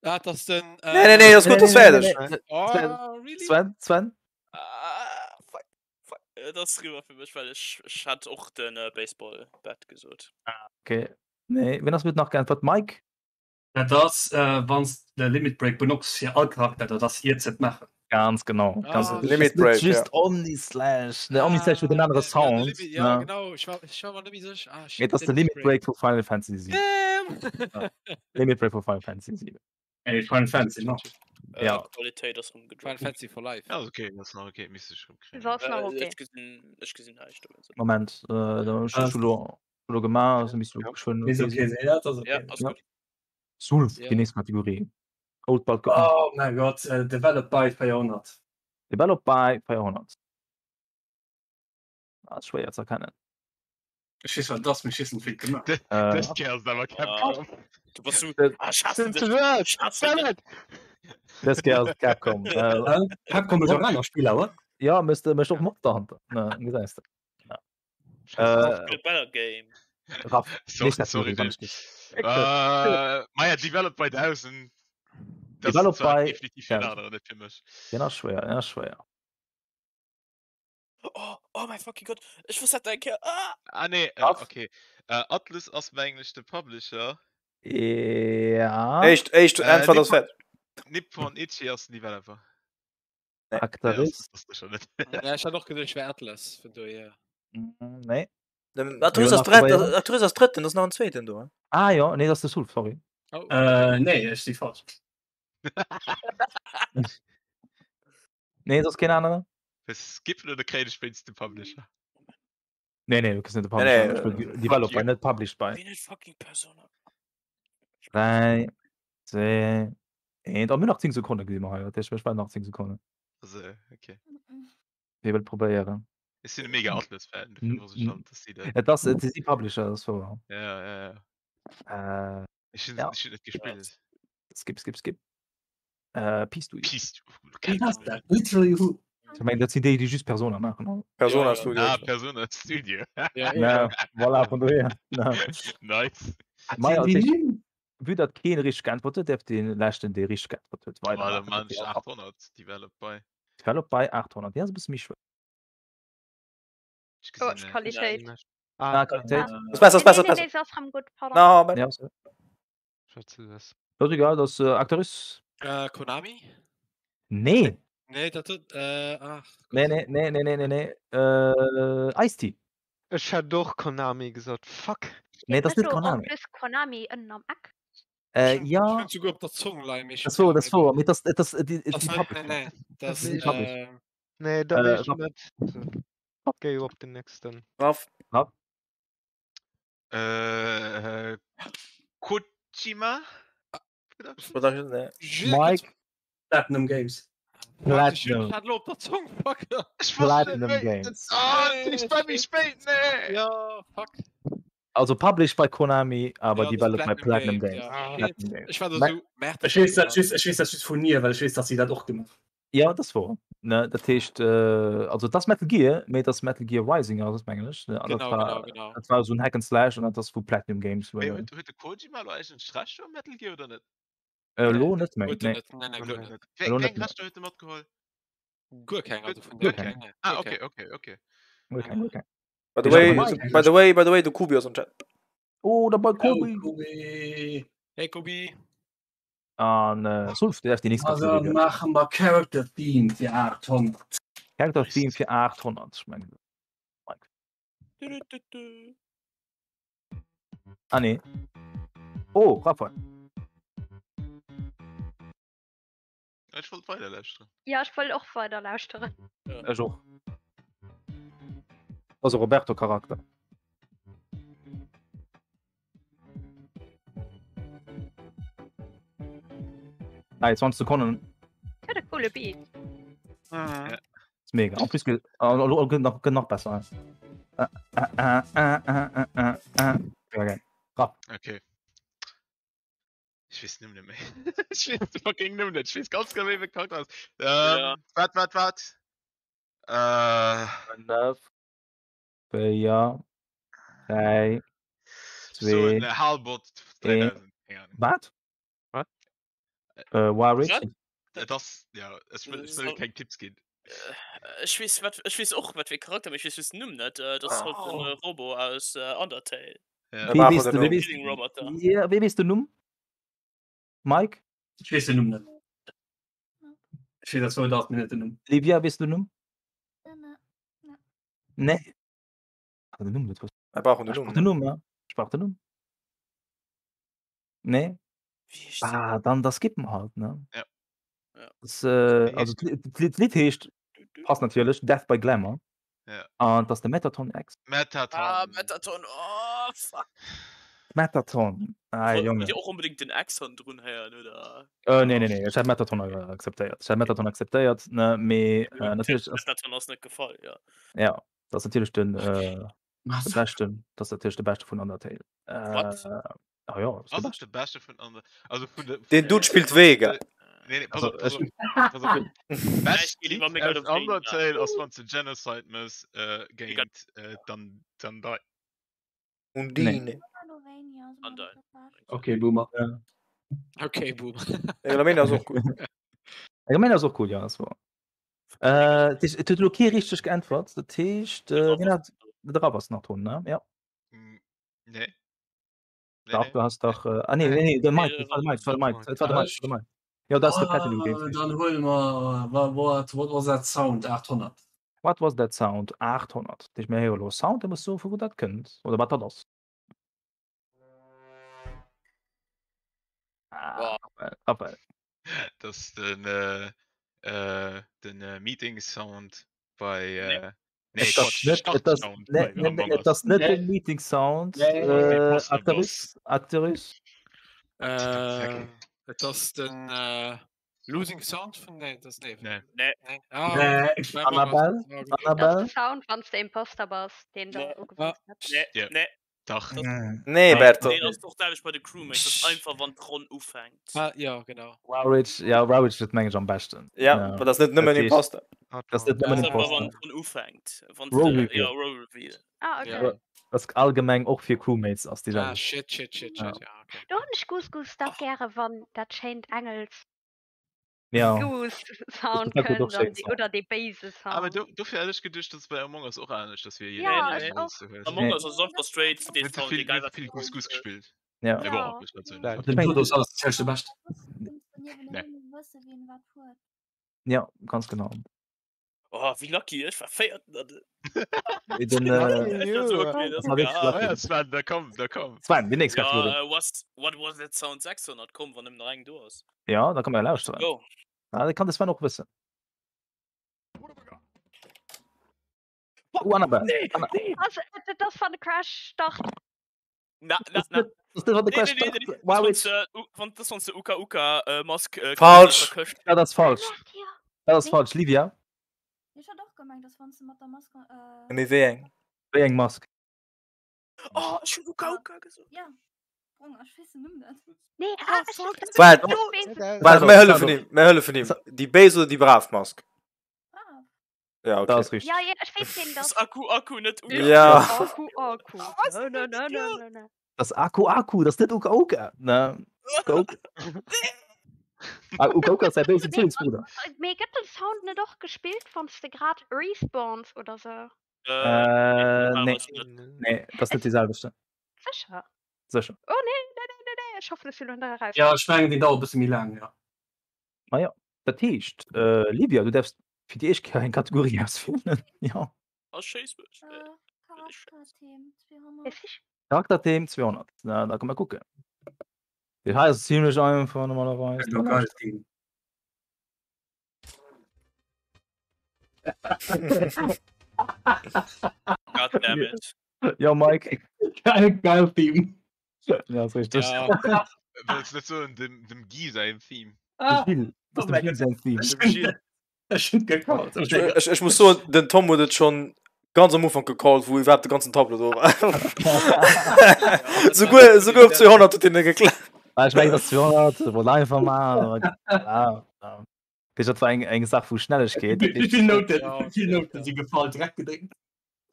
Ah, dat ass den. Nee, nee, nee, ass gutt, ass fäerdeg. Oh, really? Sven, Sven? Ah, fuck, fuck. Äh, Dat ass riwwer fir mech, well ech, ech hat och den äh, Baseball Bat gesot. Okay. Nee, wen ass mit nach geantwort? Mike? Dat ass, äh, wann s de Limit Break benotz fir all Charakter, dat ass iert ze maachen. Ganz genau. Ganz Ah, genau. Limit Ist net Break, ja. just Omnislash. Der Omnislash huet en anere Ja, de Sound. Limit, ja, ne? genau. Ech war, ech war mer net méi sécher. Ah, shit, Et ass de Limit Break vu Final Fantasy 7. Damn! Limit Break vu Final Fantasy 7. Ey, Final Fantasy, no. Äh, Ja. Qualitéit ass Final rumgedroppt. Fantasy for Life. Ja, ass okay, ass nach okay, misst ech rumkriegen. So ass nach Äh, okay. ech gesinn, ech gesinn näischt dowéinst. Moment, äh, da ech Ah. hu lo, hu lo gemaach, also misst du Ja. geschwënn Ist okay okay, sinn. se, ja, dat ass Ja, okay. ass Ja. gutt. Sulf, Ja. déi nächst Kategorie. Old but gold. Oh mein Gott, äh, developed by 400. Developed by 400. Ah, ist schwéier ze erkennen. Ech weess wat et ass, mee ech weess net wéi et gemaach. Dës Äh, dës Kéier ass et awer Capcom. Du bass so, Das- ah, ech hasse Sind dech, ze lues! ech hasse dech. Damn it! Dës Kéier ass et Capcom. Äh, Äh, Capcom huet och aner Spiller, oder? ja, mécht mécht och Monster Hunter. Ne, gesäis de. Scheiße. Äh, A better game. Raff, Sorry, nächst sorry, Kategorie, wann Dave. ich dich. Äh, Maja, developed by 1000. Das ist Developed zwar by definitiv fir en 1000. aneren, net fir mech. Den ass schwéier, den ass schwéier. Oh, oh mein fucking Gott, ech wosst dat eng Kéier. Ah! Ah nee, äh, Raff? okay. Äh, Atlus ass mengen ech de Publisher. Ja. Éischt, éischt Äh, Äntwert ass Nippon, fäerdeg. Nippon Ichi ass den Developer. Nee. Nee, ass, Actarus? ass sécher net. Ja, ech hat och geduecht, wär Atlas, vun dohier. Mm, Nee. Den Mir Atlus hunn ass nach drett, probéieren. Atlus ass drëtten, ass nach en zweeten do. Ah ja, nee, dat ass de Sulf, sorry. Oh. Äh, nee, ech si falsch. Nee, dat ass keen anere. Skippen oder kréien ech wéinst dem Publisher? Nee, nee, du kriss net de Nee, Publisher. nee, Ech wëll Fuck Developed by, you. net published by. Wien huet fucking Persona? 3, 2, 1. Oh, mir hunn nach 10 Sekonne gesi mer hei. Dat heescht, ech waarden nach 10 Sekonnen. Also, okay. Wie wëll probéieren? Ech sinn e mega Atlus-Fan, dofir wosst ech schon, dass si dat. Et ass, et si Publisher, dat ass wouer. Ja, ja, ja. Äh, Ech hunn ja. ech hunn net gespillt. Skip, skip, skip. Äh, Peace Studio. Peace. Wien ass dat? Literally who? Ech mengen, dat sinn déi, déi just Persona maachen, oder? Persona Ja, ja. Studio. Ah, Persona Studio. Ja, Ja, voilà, vun dohier. Ja. Nice. Maja, Déi dat heescht, Nimm? vue datt keen richteg geäntwert huet, däerf dee leschten, dee richteg geäntwert huet, Ah, da weidermaachen. man ech 800 developed by. Developed by 800. Déi ass e bësse méi schwéier. Ech Oh, gesinn, äh, Qualitéit. Ah, Ah, Qualitéit. Ass besser, ass Nee, besser, nee, besser. nee, se ass rem gutt, pardon. No, ben. Ja, ass Schätze das. Dat ass egal, dat ass äh, Actarus. Äh, Konami? Nee. Nee, dat huet. Äh, ach Nee, Gott. nee, nee, nee, nee, nee, nee. Äh, Ice-T. Ech hätt och Konami gesot. Fuck. Nee, Steet dat ass net net do en Konami. plus Konami ënnen am Eck? Äh, Ech hunn ja. ech hunn souguer op der Zong leien, mee ech Dat hunn wor, dat wor, mee dat ass, dat ass, déi, Das déi net, nee, Publisher. nee. Dat Das, ass déi Publisher. äh, Nee, da Äh, weess ich Raff. net. Géi op den nächsten. Raff. Raff. Äh, Kojima Productions? Production, nee. Jules, Mike. Platinum Games. Fuck, ich Platinum. hat lo op der Zong, fuck. Ech wosst net Platinum wéi. Games. Ah, Nee, ich war méi spéit, nee. Ja, fuck. Also published by Konami, awer Ja, das developed by Platinum Platinum Games, Games. ja. Platinum Games. Ech war da Mä- so, Merde, Ech weess dat just, ech weess dat just vun Nier, well ech weess, dass si dat och gemaach. Ja, das wor. Ne, dat heescht, äh, also das Metal Gear, mee das Metal Gear Rising ass es mengen ech. Ne? An dat Genau, war, genau, genau. dat war so ein Hack and Slash an dat ass vu Platinum Games. Mee Äh, huet huet de Kojima elo eigentlech d'Rechter um Metal Gear oder net? elo net méi. Huet en Nee. net, nee, nee, guer net. Wéi Elo wéi net eng méi. Rechter huet e matgeholl? Guer keng, also vun Guer der, keng. nee, nee, Ah, guer okay, keng. okay, okay. Guer keng, guer keng. By the Ech way, hab by the way, by the way, de Kubi ass am Chat. Oh, der bei Oh, Kobi. Kobi. Hey Kobi. An äh, Sulf, du darfst die nächste Also Kategorie wählen. maache mer Character Theme fir 800. Character Theme fir 800. Ich mein, Du, du, du, du. ah, nee. Oh, Raphael. Ech wollt weider lauschteren. Ja, ech wollt och weider lauschteren. Ech och. Also Roberto Charakter. Ah, 20 Sekonnen. Huet e coole Beat. Ja. Ist mega. En plus, ge- ah, lo- gëtt nach, gëtt nach besser. Ah, ah, ah, ah, ah, ah, ah, ah. Mega geil. Rapp. Okay. Ech weess den Numm net méi. Ech weess de fucking Numm net. Ech weess ganz genau, wéi de Charakter ass. Ähm, Ja. Wat, wat, wat? Äh, 5, 4, 3, so en 2, Halbot 1. 3000. Keng Ahnung. Wat? Wat? Äh, Warwick? Wat? Et ass, ja, ech wëll, ech wëll So- keng Tipps ginn. Ech weess wat, ech weess och wat fir e Charakter, mee ech weess just den Numm net. Äh, Das ass halt den Oh. äh, Robo aus äh, Undertale. Ja. Wéi brauchen weess den de, wéi Numm. weess, Killing Roboter. ja, wéi weess den Numm? Mike? Ech weess den Numm net. Ech weess dat zwar dat, mee net den Numm. Livia, weess du den Numm? Ne, ne. Nee. Ah, den Numm net wëssen. Mir brauchen den Ech brauch Numm. den Numm, ja. Ech brauch den Numm. Nee? Wéi heescht den? Ah, dann das skippen halt, ne? Ja. Ja. Das, äh, also d'Lidd d'Lidd heescht, passt natierlech, Death by Glamour. Ja. An das de Metaton X. Metaton. Ah, Metaton, oh, fuck. Metaton. Ah, Wollt Junge. wollt Dir och onbedéngt den X hannendrun héieren, oder? Äh, nee, nee, nee, ech hat Metaton äh, akzeptéiert. Ech hat Metaton akzeptéiert, ne, mee äh, natierlech ass, Metaton ass net gefall, ja. ja, das ass natierlech den, äh, de Massacre. beschten, das ass natierlech de beschte vun Undertale. Äh, Wat? ah ja, das ist de Ass et beschte. de beschte vun Under also vun de Den Dude spillt Vega. Nee, nee, pass Also, op, pass ech, op, pass op. Bescht Ech Lidd war mega aus der Vega. Undertale ass wann du Genocide mëss äh, Mega géint äh, dann dann dei. Undine. Megalovania ass ëmmer Undyne. dat Bescht. Okay, Boomer. ja. Okay, Boom. Megalomania ass och gutt. Allgemein ass och cool, ja, das war. Äh, das, et huet elo kee richteg geäntwert. Dat heescht, äh, wien hat, de Raff ass nach drun, ne? Ja. Mm, Nee. Nee, Dach, nee. du hast dach, äh, ah nee, nee, nee, de Mike, Nee, dat war de Mike, dat war de Mike, dat war de Mike, dat war de Mike. Ja, dat ass de Platinum Games. Ah, dann huele mer wa- what, what was that sound 800. What was that sound? 800. Dat heescht, mir héiere elo Sound, da muss soen, vu wou dat kënnt oder wat dat ass. Ah, Boah. Raphael, Raphael. Das ist den äh, äh, den äh, Meeting Sound bei Nee. äh, nee, Et ass Quatsch, net, et ass, Start-Sound nee, bei nee, nee, Among et Us. ass net Nee. den Meeting Sound. Nee. Äh, Imposter Actarus, Actarus. Äh, et ass den äh, Losing Sound vun nee, das nee. Nee. Nee. Nee. Ah, Nee. bei Among Us. Annabelle, Ah, okay. Dat ass Annabelle. de Sound, wann s de Imposter bass, deen Nee. der ugewunn huet. Nee, Ja. nee. Dach. Das, Nee, Berto. nee, das ass doch dat bei de Crewmates. Das ass einfach, wann d'Ronn ufänkt. Ah, ja, genau. Warwick, ja, Warwick huet mengen ech am beschten. Ja, Ja. well das net nëmmen Dat heescht, Imposter. das ass net Das nëmmen ass einfach, wann Imposter. d'Ronn ufänkt. Wann Role de, Reveal. ja, Role Reveal. Ah, okay. Ja. Das allgemeng och fir Crewmates ass déi Ah, selwecht. shit, shit, shit, Ja. shit. Ja, okay. Do hunn ech Goose Goose dach gäre, wann dat schéint Engels Ja. Goose Sound Dat huet och kënnt an schéin déi, Sound. oder dee béise Aber Sound. do, dofir hätt ech geduecht, dass bei Among Us och anescht, dass wir Ja, Nee, ech nee. och. Among Nee. Us ass einfach straight dee Net ze Sound, vill, egal net wat ze vill fir Goose Goose Ronn gespillt. Ja. Nee, Ja. bon, ech net Geil. Den Dodo ass alles zählst de bescht. Nee. Wësse wien wat huet. Ja, ganz genau. Oh, wéi lucky, ech war véierten. Den, äh, Ech war so, okay, das das war wirklich ja. Ah, lucky. ja, Sven, da komm, da komm. Sven, die nächste Kategorie. Ja, äh, was, what was that sound 600? Komm, wann nëmmen nach eng do ass. Ja, da kann man ja lauschteren. Go. Ah, da kann de Sven och wëssen. Oh, Annabelle. Nee, Anna nee. Also, äh, dat ass wann de Crash start. Na, na, Das na. net, das net, wann de Nee, Crash nee, nee, nee, start. nee. Wow, Das wann du, wann, das wann du Uka Uka äh, Mask äh, Falsch. kriegst aus der Këscht. Ja, das ist falsch. Macht ihr? Dat ass Nee. falsch. Livia, Ech hat och gemengt, dass wann du mat der Mask äh, Mee wéi eng? wéi eng Mask? Oh, ech hunn Uka Uka gesot. Ja, Brong, ech weess den Numm net. Nee, ah, ech fuck. ech Waart. ech weess et. Waart, mir hëllefen him, mir hëllefen him. Déi béis oder déi brav Mask? Brav. Ja, Dat okay. ass richteg. Ja, ja, ech weess ween Das dat. Aku Aku, net Uka. Ja. Aku Aku. Was? No, no, no, no, no, no. Dat ass Aku Aku, dat ass net Uka Uka. Ne? Uka Uka. Ah, Uka Uka ass säi béisen Nee, Zwillingsbrudder. Mee gëtt den Sound net och gespillt, wann s de grad respawns oder sou? Äh, Äh, nee. Nee, dat ass net dee selwechten. Sécher? Sécher. Oh nee, nee, nee, nee, nee, ech hoffen, ech sinn elo net eraus. Ja, ech mengen, deen dauert e bësse méi laang, ja. Maja, dat heescht, äh, Livia, du däerfs fir déi éischt Kéier eng Kategorie auswielen. Ja. Ah, schéiss mech. Äh, Charaktertheme 200. Weess ech. Charaktertheme 200. Na, da komm mer kucken. Déi hei ass zimlech einfach normalerweis. Elo geil Theme. God damn it. Ja, Mike. Geil, geil Theme. Ja, ass richteg. Ja. Wëlls net soen, dem, dem Guy säin Theme. Ah, Gilles, das Oh dem Gilles säin Theme. Ech hunn ech hunn gecallt. Ech, ech, ech muss soen, den Tom huet et schon ganz am Ufank gecallt, wou iwwerhaapt de ganzen Tableau do war. Souguer, souguer op 200 huet hien net geklappt. Ah, ech mengen, das 200 wollt einfach mal. Ja, ja. Dat war eng, eng Saach vu Schnellegkeet. Wéi vill Nouten, Ja, wéi vill Nouten si gefall? Direkt gedréckt.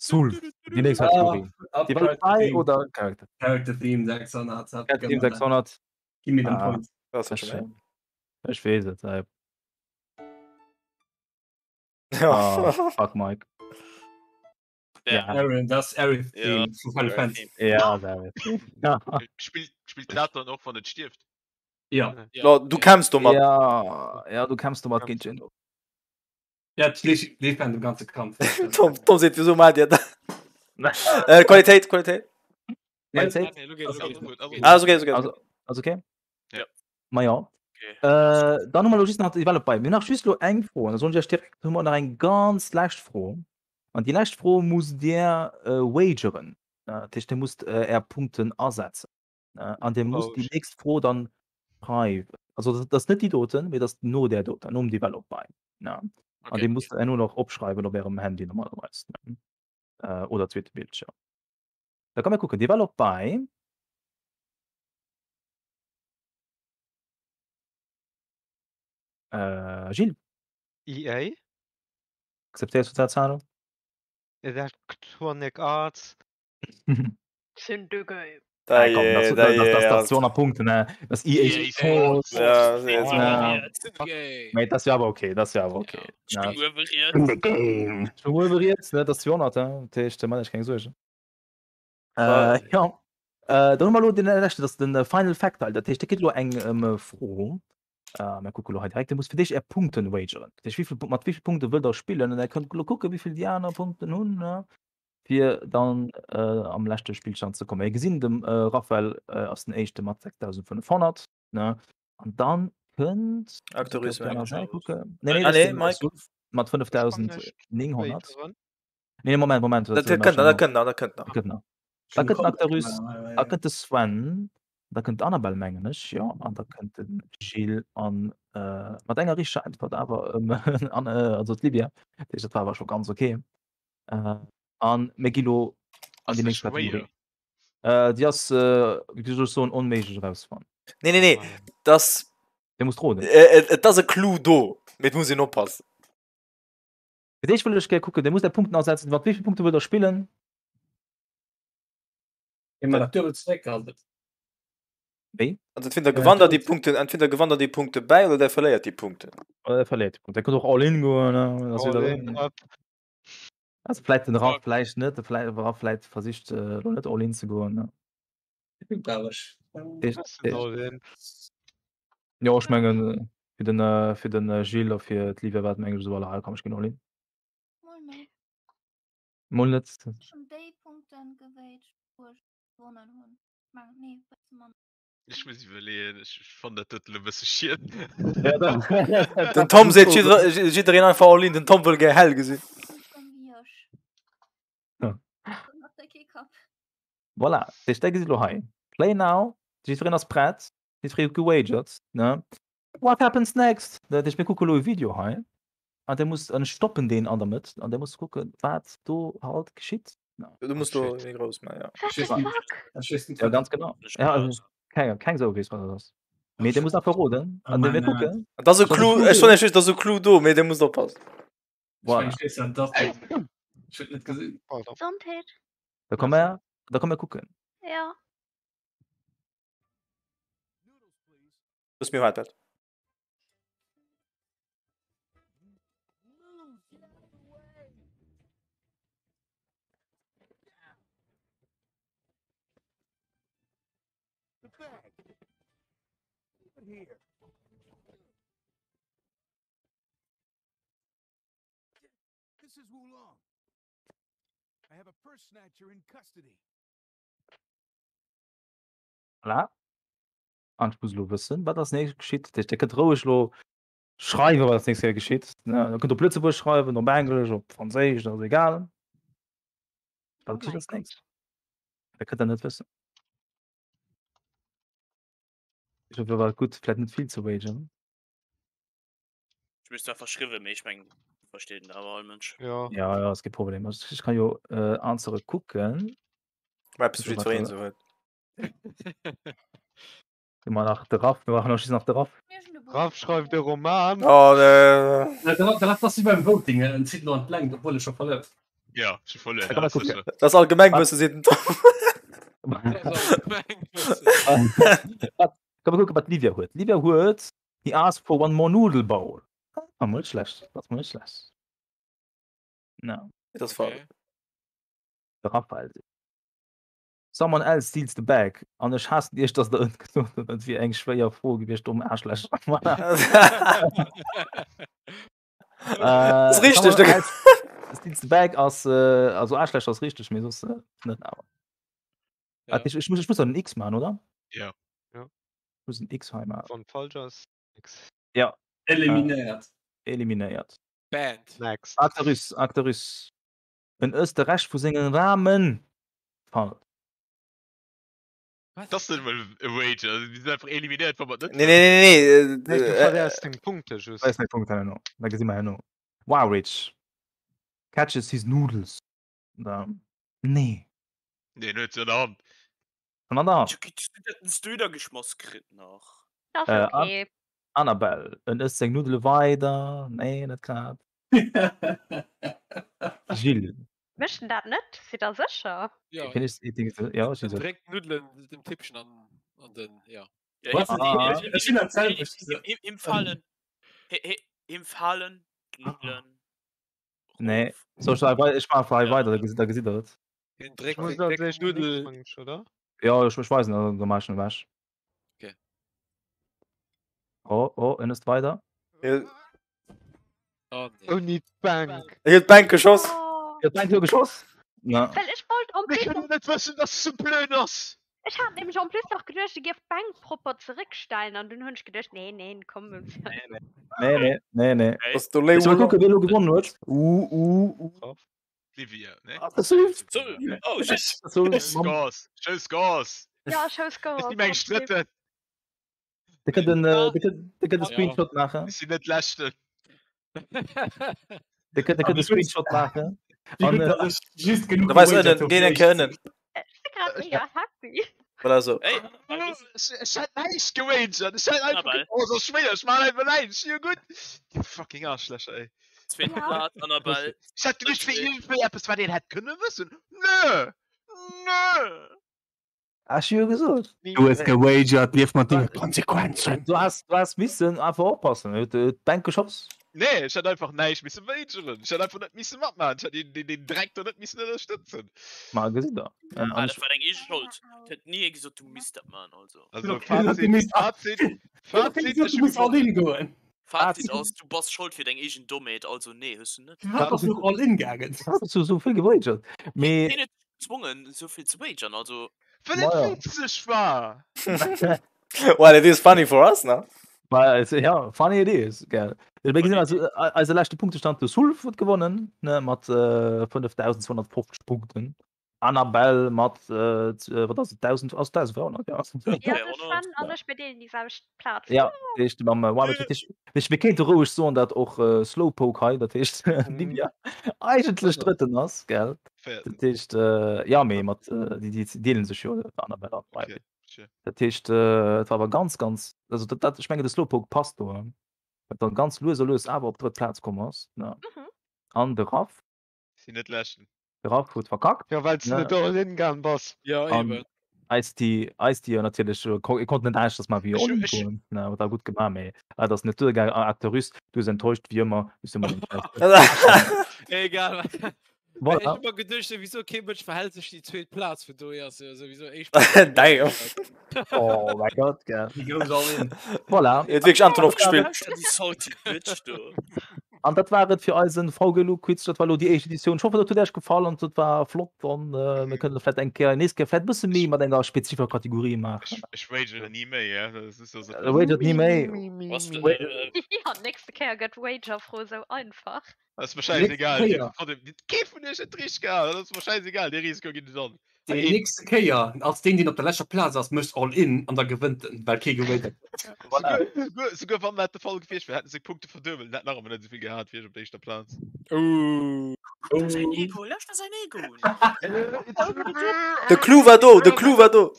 Sul, déi nächst Kategorie. Ah, Déi war bei oder Charakter? Character Theme 600. Charakter Theme 600. Gib mir den Ah. Point. Das war Ech, schon ech weess et. Äh, Ja. ah, fuck Mike. Ja. Aaron, das Aerith Ja, Theme vu Final Fantasy. Ja, David. Ja, Spillt, spillt dat dann och, wann et stierft? Ja. Ja, du kämpfst domat. ja, ja, du kämpfst domat géint Jin. Ja, d'Licht leeft während dem ganze Kampf. Tom, Tom seet, wieso maacht Dir dat? Äh, Qualitéit, Qualitéit. Qualitéit? Nee, lo geet, lo geet. Gut, also Ah, ist okay, ist okay. Also, also okay? Ja. Ma ja. Okay. Äh, dann hu mer lo just nach Develop by. Mir hunn nach just lo eng Fro. An da soen ech iech direkt, hu mer nach eng ganz lescht Fro. An déi lescht Fro musst Dir äh, wageren. Äh, dat heescht, Dir musst äh, är Punkten asetzen. Äh, an Dir musst Oh, déi shit. nächst Fro dann schreiwen. Also dat dat ass net déi doten, mee dat ass no där doten, nom Develop by. Ne? An Okay. Dir musst herno nach opschreiwen op ärem Handy normalerweis. Ne? Äh, oder zweete Bildschirm. Da kann mer kucken. Develop by. Äh, Gilles, EA? akzeptéiers du d'Zahlung? Electronic Arts? Zünde Game. Da Ah, komm, das, je, das, da das, je, das, das Alter. 200 Punkte, ne? Das EA EA Sports. Ja, ja, Ja. Okay. Mate, das wär aber okay, das wär aber okay. Ich Ja. bin urveriert. Game. Schon wohl ne? Das 200, ne? Das heescht, man, ich keng Suergen. Ah. Äh, ja. Äh, dann hu mer lo den leschten, das ist den äh, Final Fact Teil. Dat heescht, da kritt lo eng ähm, Fro. Äh, mir kucke lo hei direkt. Dir musst fir d'éischt är Punkten wageren. Dat heescht, wéi vill, mat wéi vill Punkte wëllt der spillen? An der kënnt lo kucken, wéi vill déi aner Punkten hunn, ne? Fir dann äh, am leschte Spielstand ze kommen. Mir gesinn, dem äh, Raphael äh, ass den éischte mat 6500, ne? An dann kënnt Actorus, op der mengen aner ech. Säit kucken. Nee, nee, Ah, das nee, den Mike. Sulf mat 5900. Wageren. Nee, Moment, Moment. Dat kënnt nach, dat kënnt nach, dat kënnt nach. Dat kënnt nach. Da kënnt den Actorus, da kënnt de Sven, da kënnt d'Annabelle, mengen ech, jo, an da kënnt de Gilles an äh, mat enger richteger Äntwert awer ähm, an, äh, also d'Livia. Dat heescht, dat war awer scho ganz okay. Äh, an mir gi lo an Ass déi dat nächst Kategorie. schwéier? Äh, déi ass, äh, wéi soll ech soen, onméiglech erausfannen. Nee, nee, nee, das, Dir musst roden. äh, et, et ass e Clou do, mee et muss een oppassen. Fir d'éischt wëll ech gär kucken, Dir musst är Punkten asetzen. Mat wéi vill Punkte wëllt der spillen? Immer dat duebel zeréck ass et. Wéi? Also entweder gewannt der déi Punkten, entweder gewannt der déi Punkte bäi oder der verléiert déi Punkten. Oder der verléiert déi Punkte. Der kënnt och all in goen, ne? Das All wieder in, up. Also vläicht den Raff vläicht net, de vläicht Raff vläicht versicht äh, lo net all in ze goen, ne? Brauch ech. Dee- Was dee- all in? Jo, ech mengen äh, fir den äh, fir den äh, Gilles a fir d'Livia war et mengen ech esou alle, komm ech ginn all in. Mol net. Mol net. Ech hunn déi Punkten gewaged, wou ech gewonnen hunn. Ech mengen, nee, bësse manner. Ech muss iwwerleeën, ech ech fannen dat doten e bësse schiet. Den Tom seet jidder- jiddereen einfach all in, den Tom wëll gär hell gesinn. Ech komm wéi ech. Ja. Macht der kee Kapp. Voilà, dat heescht, da gesitt lo hei. Play now, jiddwereen ass prett, jiddweree huet gewagert, ne? What happens next? Dat heescht, mir kucke lo e Video hei an der musst an ech stoppen deen an der Mëtt an der musst kucken, wat do halt geschitt. Du musst do méi grouss man ja. What the fuck? Ja, ganz genau. Ja, also, keng, keng Sau weess, wat dat ass. Mee der muss nach verroden. An oh, wir gucken. Dat ass e Clou, ech soen just, dat ass e Clou do, mee der muss oppassen. Voilà. Gesondheet. Da komm mer, da komm mer kucken. Ja. Ass mir wat. This is Wulong. I have a purse snatcher in custody. Voilà. An ech muss elo wëssen, wat als nächst geschitt. Dat heescht, Dir kënnt roueg elo schreiwen, wat als nächst geschitt. Dir kënnt op Lëtzebuerg schreiwen, op Englesch, op Franséisch, dat ass egal. Wat Oh geschitt mäi als nächst? Dat kënnt Der net wëssen. Ech hoffe, war gutt, vläicht net vill ze wageren. Ech muss zwar verschriwwen, mee ech mengen, versteet en awer all Mënsch. Ja. Ja, ja, ass kee Problem. Also, ech kann jo äh, anzere kucken. Eppes fir jiddwereen esou huet. Immer nach de Raff, wir machen noch nach de Raff. Raff schreift e Roman. Oh, nee. Dat ass wéi beim Voting, en zitt lo an d'Längt, obwuel e scho verléiert. Ja, ech hu verluer. Da kann man gucken. Dat ass allgemeng bësse seet den Tom. Kann man gucken, wat d'Livia huet. D'Livia huet He asked for one more noodle bowl. Ah, mol net schlecht. Dat ass mol net schlecht. No. Dat ass falsch. De Raphael. Someone else steals the bag. An ech haassen iech, dass der et gesot hutt. Dat wier eng schwéier Fro gewiescht, domm Aarschlächer. Voilà. Äh, Ass richteg, Someone else steals the bag ass, äh, also Aarschlächer ass richteg, mee soss äh, net awer. Ja. Ech, ech muss, ech muss dann en X maachen, oder? Ja. Ja. Ich muss en X hei maachen. Wann falsch ass, X. Ja. Eliminéiert. Äh, eliminéiert. Band. Next. Actarus, Actarus. En ësst de Rescht vu sengen Ramen. Fall. Dat ass net emol e Wager, also déi sinn einfach eliminéiert, wa mer et net Nee, nee, nee, nee. Nee, du Äh, verléiers deng Punkte just. Verléiers meng Punkten herno. Da gesi mer herno. Wow, Rich. Catches his noodles. Da. Nee. Nee, en huet se an der Hand. An an der Hand. Du da geschmoss kritt nach. Das Äh, okay. Annabelle, en ësst seng Nuddele weider. Nee, net grad. Gilles. Mécht en dat net? Sidd der sécher? Ja, Finish eating the, ja, ech en si sécher. dréckt d'Nuddelen dem Tippchen an, an den, ja. Ja, Was? him, Ah. him, Ech hunn dat selwecht him, gesot. him, him fallen, hi- hi- him fallen d'Nuddelen Nee. rof. Soll ech da ech maache hei Ja. weider, da gesitt da gesitt der et. Hien dréckt Muss seng dat déck echt Nuddel. mengen ech, oder? Ja, ech, ech weisen, da maache ech en ewech. Okay. Oh, oh, en ësst weider. Hie Oh, nee. Ouni d'Bänk. huet d'Bänk geschoss. Oh. Huet d'Bänk jo geschoss? Na. Well ech wollt en Mir plus kënnen net wëssen, dass se blöd ass. Ech hat nämlech en plus nach geduecht, e giff d'Bänk propper zeréckstellen an dunn hunn ech geduecht, nee, nee, komm. Nee, nee, nee, nee. Okay. Ass do Ech soll Léo. kucken, wien elo gewonnen huet. Uh, uh, uh. Raff. Livia, ne? Ah, das ist So, oh shit. so, Show Scores, Show Scores. Ja, Show Scores. Ech si meng Strëtten. Der kënnt en, äh, der kënnt, der kënnt e Ja. Screenshot maachen. Ech sinn net leschten. Der kënnt, der kënnt e Screenshot maachen. Wie An, gutt, äh, dass ech just genuch Da weis gewagert ënnen, hu, géi fir eng Kéier éischt ënnen. Ech si grad mega happy. Voilà sou. Ey, Ech hätt näischt gewagert. Ech hätt einfach Annabelle. oh, so schwéier, ech maachen einfach näischt. Jo gutt. Dir fucking Arschlächer, ey. Zweete Ja. Platz, Annabelle. Ech hätt geduecht, fir iergendwéi eppes, wat een hätt kënne wëssen. Nö! Nö! Ech hu jo gesot. Du hues gewagert, lief mat denge Konsequenzen. Du has, du has missen einfach oppassen. Huet huet d'Bänk geschoss. Nee, ech hätt einfach näischt misse wageren. Ech hätt einfach net misse matmaachen. Ech hätt deen, deen, deen Dreck do net missen ënnerstëtzen. Ma gesitt der. Äh, Ah, an dat war deng eege Schold. Et huet ni ee gesot, du misst dat maachen, also. Also Okay, du Fazit, misst- Fazit, Fazit, Fazit, du ech hu musst all gewonnen. in goen. Fazit Fazit. ass, du bass schold fir deng eegen Dommheet, also nee, hues du net. Firwat bass du och all in gaangen? Hast du so vill gewagert? Mee Keen huet dech gezwongen, esou vill ze wagern, also. Well Ma et ja. witzeg war! Well, it is funny for us, ne? Well, es, ja, funny it is, gell. Mir gesinn also, äh, eise leschte Punktestand, de Sulf huet gewonnen, ne, mat äh, 5250 Punkten. Annabelle mat äh, wat ass et 1000 ass 1400 ja. Ja, de Sven an ech mir deelen déi selwecht Plaz. Ja, dat heescht mam äh, Warwick, dat heescht, ech mir kéinte roueg soen, dat och äh, Slowpoke hei, dat heescht Nivea eigentlech Drëtten ass, gell? Dat heescht äh, ja mee mat äh, déi, déi deelen sech jo Annabelle an Warwick. Dat heescht äh, et war awer ganz ganz also dat, dat ech menge de Slowpoke passt do, wat dann ganz lues a lues awer op drëtt Plaz komm ass, ne? Mhm. An de Raff. Sinn net läschen. De Raff huet verkackt. Jo, well s de net all in gaang bass. Jo, eben. Ice-T, Ice-T jo natierlech, e konnt net aneschters maachen wéi Ech all in ech goen, ne, huet awer gutt gemaach, mee et ass net duergaangen. A Actarus, du hues enttäuscht wéi ëmmer, du hues ëmmer deng Schäiss. Egal wat. Voilà. Ech hu mer geduecht, souwisou kee Mënsch verhält sech déi zweet Plaz, vun dohier ass jo souwisou éischt Plaz. Damn. Oh mein Gott, gell. He goes all in. Voilà. Huet wierklech Antonov gespillt. Déi salty Bitch do. An dat war et fir eisen VGLU Quiz. Dat war elo déi éischt Editioun. Ech hoffen, dat huet Iech gefall an dat war flott. An mir kënnen vläicht eng Kéier nees Kéier vläicht e bësse méi mat enger spezifischer Kategorie maachen. Ech, ech wagere ni méi, ja. Dat ist so, so. Wagert ni méi. Was, äh, Ja, nächste Kéier gëtt Wagerfro sou einfach. Das ist mir scheißegal. Nächste Kéier. Trotzdem, kee vun iech huet richteg gehat. Das ist mir scheißegal. Dee Risiko ginn ech an. Déi nächste Kéier als deen, deen op der leschter Plaz ass, mécht all in an da gewënnt en, well kee gewagert huet. Voilà. Souguer, souguer, souguer wann dat de Fall gewiescht wär, hätten se Punkte verduebelt und hätten nach ëmmer net esouvill gehat wéi ech op der éischter Plaz. Ouh. Säin Ego, lauschter säin Ego un. De Clou war do, de Clou war do.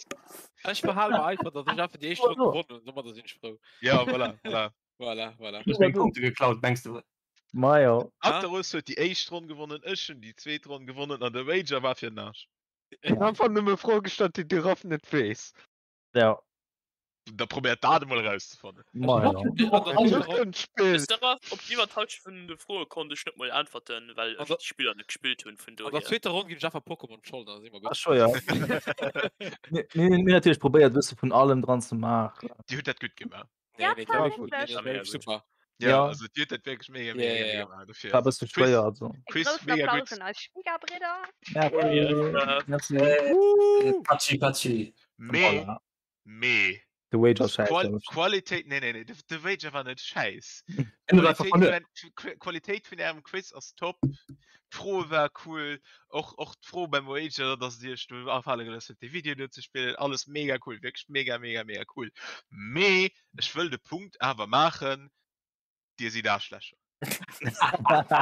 Ech behale mer einfach, datt ech einfach déi éischt Ronn gewonnen hunn, domadder sinn ech frou. Ja, voilà, voilà. Voilà, voilà. Du hues meng Punkte geklaut, mengs du? Majo. Actarus huet déi éischt Ronn gewonnen, ech hunn déi zweet Ronn gewonnen an de Wager war fir den Aarsch. Ech hunn einfach nëmme Froe gestallt, déi de Raff net weess. Ja. Da probéiert dat emol erauszefannen. Majo. An d'Spill. Weess de Raff, op iwwer d'Halschent vun de Froe konnt ech net mol äntwerten, well ech d'Spiller net gespillt hunn, vun An der dohier. zweeter Ronn ginn ech einfach Pokémon d'Schold, da si mer gutt. Ach scho, ja. Mir mir hunn natierlech probéiert, e bësse vun allem dran ze maachen. Dir hutt dat gutt gemaach. Ja, Nee, nee, war war gut. wirklich. Nee, nee, war super. Ja, Ja. also dir huet dat wierklech mega, Ja, mega, ja, mega ja. gemaach. Dofir. War e bësse Quiz, schwéier, also. E Quiz groussen mega Applaus gutt. un eis Schwiegerbridder. Merci. Merci. Äh, Patschi, Patschi. Mee, Voilà. mee. De Wager schäiss. Qual Qualitéit, nee, nee, nee, de, de Wager war net schäiss. En huet einfach Qualitéit verluer. vun, Qu- Qualitéit vun ärem Quiz ass top. D'Froe war cool. Och, och d'Fro beim Wager, dass dir iech do afale gelooss hutt, de Video do ze spillen. Alles mega cool. Wierklech mega, mega, mega cool. Mee ech wëll de Punkt awer maachen, Dir sidd Aarschlächer.